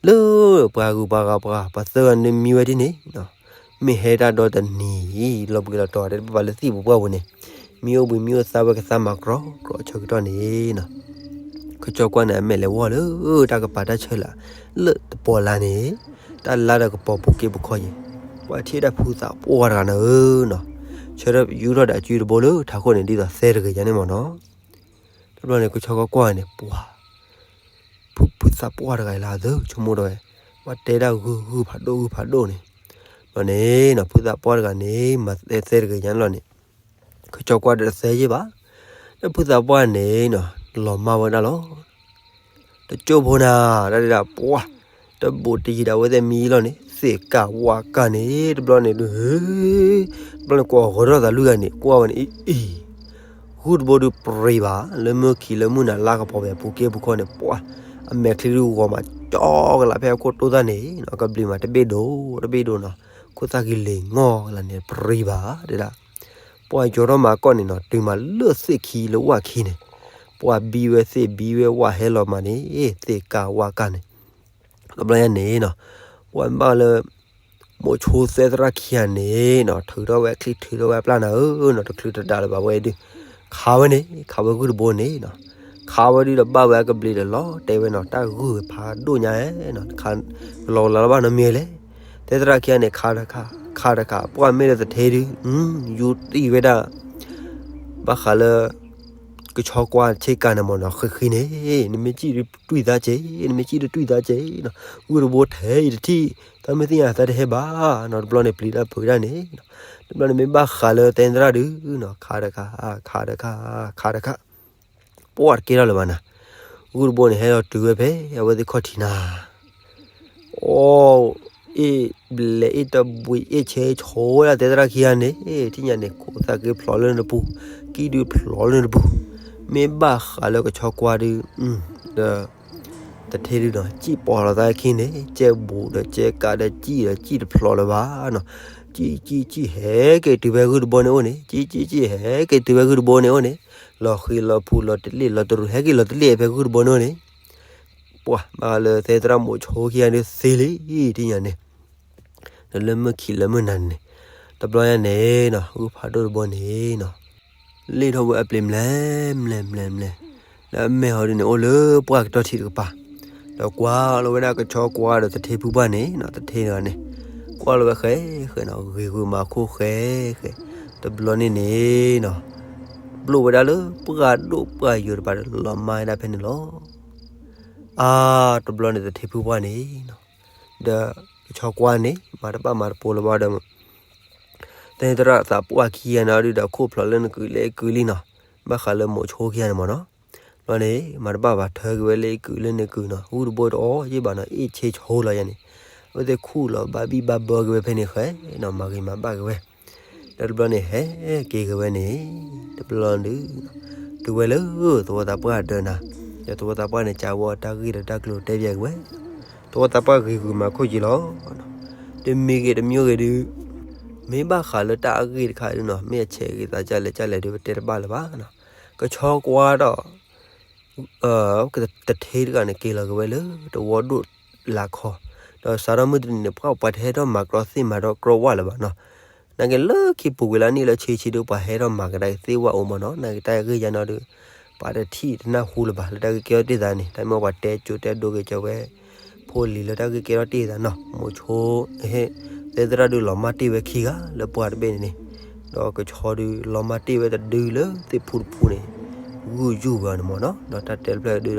လၢပှၤဂုၤပှၤဂၤပှၤ ပှၤသၢဂၤန့ၣ်မံဝဲဒ်န့ၣ်နီၤ, မ့ၢ်ဟဲတၢ်ဒီတနံၤ လီၤဘှံးလီၤတီၤ တဲတဘၣ်ဘၣ်လၢသ့ၣ်ပူၤပှၢ်ပူၤန့ၣ်, မံအိၣ်ဘှံးမံအိၣ်သါဝဲကသါမၤကြီကြီဆၢကတီၢ်န့ၣ်နီၤ ကဆီကွၢ်န့ၣ် အမဲာ်လဲၤဝီၢ်လၢတၢ်ကပၤတၢ်ဆၢလၢ လၢတပီၤလါန့ၣ်, တၢ်လါဒီးကပီၤပူၤက့ပူၤခီယဲၢ်, ပှၤထံၣ်ဒၣ်ဖုသးပှၢ်တဂၤန့ၣ်ဧၢနီၤ, ဆၢထၢၣ်ယူထီၣ်ဒီးအစုတဘိလၢထးခိၣ်န့ၣ် ဒ်သိးသဲတဂ့ၤညါန့ၣ်မးနီၤ. တဘျီန့ၣ် ကဆီကွၢ်ကွၢ်န့ၣ် ပှၤ ဖု ဖုသးပှၢ်တဂၤအံၤလၢအသၢဆိကမိၣ်ဒီးဝဲ, ပှၤတဲဒၣ်ဂုၢ်ဂုၢ်ဖးဒိၣ်ဂုၢ်ဖးဒိၣ်န့ၣ်, ဘျီန့ၣ်နီၤ ဖုသးပှၢ်တဂၤန့ၣ် မၤသဲသဲတဂ့ၤညါန့ၣ်လီၤန့ၣ်, ကဆီကွၢ်ဒီးတသဲယ့ၢ်ဘၣ်, ဒီးဖုသးပှၢ်န့ၣ်နီၤ လီၤမၢ်ဝဲဒၣ်လီၤ တကၠိၢ်ဖိနၤ တၢ်ဒၣ်ပှၢ်, တဘူးတယံၤဒီးအဝဲသ့ၣ်မံလီၤန့ၣ် သ့ၣ်ကၢ်ဝၣ်ကၢ်န့ၣ် တဘျီန့ၣ်ဒုး, တဘျီန့ၣ်ကွၢ်ဂီၤထီၣ်သးလွံၢ်ဂၤန့ၣ် ကွၢ်ဝဲန့ၣ်အံၤအံၤ, ဂုၢ်တဘိဒုးပြံၤဘၣ် လၢမုၢ်ခံလၢမုၢ်နၤလါကပီၤဝဲပူၤက့ပူၤခီန့ၣ် ပှၢ်, အမဲာ်ချံဒုးဂီၤမးကၠီကလးဖဲအခိၣ်တိၢ်သၣ်န့ၣ်နီၤ ကဘျံးမးတဘ့ၣ်ဒိၣ်တဘ့ၣ်ဒိၣ်နီၤ, ခိၣ်သၣ်ကံလံၤငီၢ်ကလးန့ၣ် ပြံၤဘၣ်ဒၣ် ပှၤယီၤထီၣ်မၤကီၢ်န့ၣ်နီၤ တုၤမးလၢသ့ၣ်ခံလၢဝၣ်ခံန့ၣ်, ပှၤဘံဝဲသ့ၣ်ဘံဝဲဝၣ်ဟဲလီၤမးန့ၣ် သ့ၣ်ကၢ်ဝၣ်ကၢ်န့ၣ်, တဘျီညါန့ၣ်နီၤ, ပှၤဘၣ်လၢ မိၤဆိသဲသရၣ်ခံဂၤန့ၣ်နီၤ ထုးထီၣ်ဝဲချံထုးထီၣ်ဝဲအပျၢ်နၤဧၢနီၤ တချုးတဒါလၢၤဘၣ်ဝဲဒုး, ခးဝဲန့ၣ် ခးဝဲဂုၢ်တဘိန့ၣ်နီၤ, ခးဝဲဒုးဒီးဘၣ်ဝဲအကဘျံးဒီးလီၤတဲာ်ဝဲနီၤ တၢ်ဂုၢ်ဖးဒိၣ်ညါဧဲနီၤ ခး, ကလီၤကလီၤလၢၤဘၣ်နီတမံၤလဲၣ်, သဲသရၣ်ခံဂၤန့ၣ် ခးတခါ ခးတခါ ပှၢ်မ့ၢ်လၢတထ့ဒုး, ယူတံၢ်ဝဲဒၣ် ဘၣ်ဃးလၢ ကဆီကွၢ်ဆ့ကၤန့ၣ်မ့ၢ်နီၤ ဃံဃံန့ၣ်, နမ့ၢ်စံၣ်ဒုးတွံၢ်သးက့ၤ, နမ့ၢ်စံၣ်ဒုးတွံၢ်သးက့ၤနီၤ, ဂုၢ်တဘိထဲအံၤတထံၣ်, တၢ်မ့ၢ်သ့ၣ်ညါသးတဟဲဘၣ်နီၤ တဘျီန့ၣ်ပျံၤတၢ်ဖုးတၢ်န့ၣ်, တဘျီန့ၣ်မ့ၢ်ဘၣ်ဃးလၢသဲသရၣ်ဒုးနီၤ ခးတခါ ခးတခါ ခးတခါ ပှၢ်တကဲထီၣ်လၢၤဘၣ်နၤ, ဂုၢ်တဘိန့ၣ် ဟဲလီၤတုၤဝဲဖဲအဝဲသ့ၣ်ခီၣ်ထံးနၤ, အိၣ်, အ့ၣ်ဘျဲးအ့ၣ်တဘှံးအ့ၣ်ဆဲဆိဝဲဒၣ်သဲသရၣ်ခံဂၤန့ၣ်, ထံၣ်ညါန့ၣ် ခိၣ်သၣ်က့ဖျိးလၢနပူၤ, ကံၣ်ဒုးဖျိးလၢနပူၤ, မ့ၢ်ဘၣ်ဃးလၢကဆီကွၢ်ဒုး, ဒီး တထ့ဒုးနီၤ စံၣ်ပိာ်လီၤသးခံန့ၣ် ကဲဘူးဒီးကဲကးဒီးစံၣ်ဒီးစံၣ်တဖျိးလၢၤဘၣ်နီၤ, စံၣ်စံၣ်စံၣ်ဟဲက့ၤတုၤဖဲဂုၢ်တဘိန့ၣ်အိၣ်န့ၣ်, စံၣ်စံၣ်စံၣ်ဟဲက့ၤတုၤဖဲဂုၢ်တဘိန့ၣ်အိၣ်န့ၣ်, လီၤဃံၤလီၤဖုးလီၤတလ့ၣ်လီၤတရူးဟဲက့ၤလီၤတလ့ၣ်ဖဲဂုၢ်တဘိန့ၣ်အိၣ်န့ၣ်, ပှၤဘၣ်လၢသဲသရၣ်မိၤဆိခံဂၤဒုးသ့လံ ထံၣ်ညါန့ၣ် ဒီးလၢမုၢ်ခံလၢမုၢ်နၤန့ၣ်, တဘျီညါန့ၣ်နီၤ ဂုၢ်ဖးဒိၣ်တဘိန့ၣ်နီၤ, လ့ၣ်ထီၣ်ဝဲအပျ့ၤ မျဲၢ်မျဲၢ်မျဲၢ်, လၢအမဲာ်ဟီဒုန့ၣ် အိၣ်လၢပှၢ်ကတီၢ်ထံးတကပၤ, ဒီးကွၢ်လီၤဝဲဒၣ်ကဆီကွၢ်ဒီးသထ့ဖုပှၢ်န့ၣ်နီၤ သထ့တဂၤန့ၣ်, ကွၢ်လီၤဝဲဃဲဃဲနီၤ ဂ့ၤဂုာ်မၤခိၣ်ဃဲဃဲ, တဘျီန့ၣ်န့ၣ်နီၤ ဘျိၣ်ဝဲဒၣ်လၢပှၢ်ဒိၣ်ပှၢ်ယိာ်တပၤဒီးလီၤမၢ်ဝဲဒၣ်ဖဲန့ၣ်လီၤ. အါ, တဘျီန့ၣ်သထ့ဖုပှၢ်န့ၣ်နီၤ, ဒီးကဆီကွၢ်န့ၣ် မၤတဘၣ်မၤတပိၤလၢၤဘၣ်ဒီး သဲသရၣ်သးပှၢ်ခံဂၤန့ၣ်ဒုးဒီးခိၣ်ဖျိးလၢနကုာ်လၢအကုာ်လံနီၤ, ဘၣ်ဃးလၢမိၤဆိခံဂၤန့ၣ်မ့ၢ်နီၤ, ဘျီန့ၣ် မၤတဘၣ်ဘၣ် ထၢက့ၤဝဲလၢအကုာ်လၢနကုာ်နီၤ ဂုၢ်တဘိတအီၣ်ယ့ၢ်ဘၣ်နီၤ အ့ၣ်ဆ့ဆိလီၤယၤန့ၣ်, အဝဲသ့ၣ်ခူၣ်လီၤဘၣ်ဘံၣ်ဘၣ်ဘၢက့ၤဝဲဖဲန့ၣ်ဃဲနီၤ မၤဂ့ၤမၤဘၣ်က့ၤဝဲ ဒီးတဘျီန့ၣ် ဟဲက့ၤက့ၤဝဲန့ၣ်, တဘျီဒုး တုၤဝဲလၢသဝီသးပှၢ်ဒၢးနၤ, ဒီးသဝီသးပှၢ်န့ၣ် ကးဝဲအတၢ်ဂ့ၢ်ဒီးတၢ်ကျိၤတဲဘၣ်က့ၤဝဲ, သဝီသးပှၢ်ဂ့ၤဂုာ်မၤခိၣ်က့ၤလီၤ. တမံၤဂ့ၤတမံၤဂ့ၤဒုး, မ့ၢ်ဘၣ်ဃးလၢတၢ်အဂ့ၢ်တခါဒုးနီၤ မ့ၢ်အဆဲးဂ့ၤသးဒ်လဲၣ်ဒ်လဲၣ်ဒုး ပတဲတဘၣ်လၢၤဘၣ်နီၤ, ကဆီကွၢ်ဒီး တထ့တဂၤန့ၣ် က့ၤလီၤက့ၤဝဲလၢတဝီဒိၣ်လၢခီ, ဒီးစးထီၣ်မုၢ်တနံၤန့ၣ် ပှၤပှၤတဟဲထီၣ်မၤကြီသ့ၣ်မၤထီၣ်ကြီဝၣ်လၢၤဘၣ်နီၤ, နာ်က့လၢခံပူၤကွံာ်လၢနံၣ်လၢဆံဆံဒုး ပှၤဟဲထီၣ်မၤကဒါက့ၤသ့ၣ်ဝၣ်အိၣ်မ့ၢ်နီၤ, နာ်က့တၢ်ဂ့ၢ်ယါနီၤဒုး ပှၤတထံၣ်တနၢ်ဟူလၢၤဘၣ် လၢတၢ်ဂ့ၢ်ကဲထီၣ်တ့ၢ်သးန့ၣ်, တၢ်မ့ၢ်ပှၤတဲကၠိတဲဒိက့ၤကၠီဝဲ ဖိလံၤလၢတၢ်ဂ့ၢ်ကဲထီၣ်တ့ၢ်သးနီၤ, မိၤဆိ သဲသရၣ်ဒုးလီၤမၢ်တ့ၢ်ဝဲခံဂၤလၢပှၢ်တဘ့ၣ်န့ၣ်န့ၣ်, ဒီးကဆီဒုးလီၤမၢ်တ့ၢ်ဝဲတဒုလၢသ့ၣ်ဖူတဖူန့ၣ် ဂုာ်ယူၢ်ဝဲအီၤန့ၣ်မ့ၢ်နီၤ, ဒီးတၢ်တဲတဖျၢၣ်ဒုးဒီး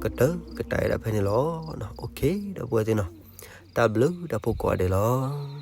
ကတၢၢ်ကတၢၢ်ဒၣ်ဖဲန့ၣ်လီၤ. OK ဒီပုၢ်ဝဲၢ်သ့ၣ်နီၤ, တၢ်ဘျုးတၢ်ဖှိၣ်ကိးဂၤဒဲးလီၤ.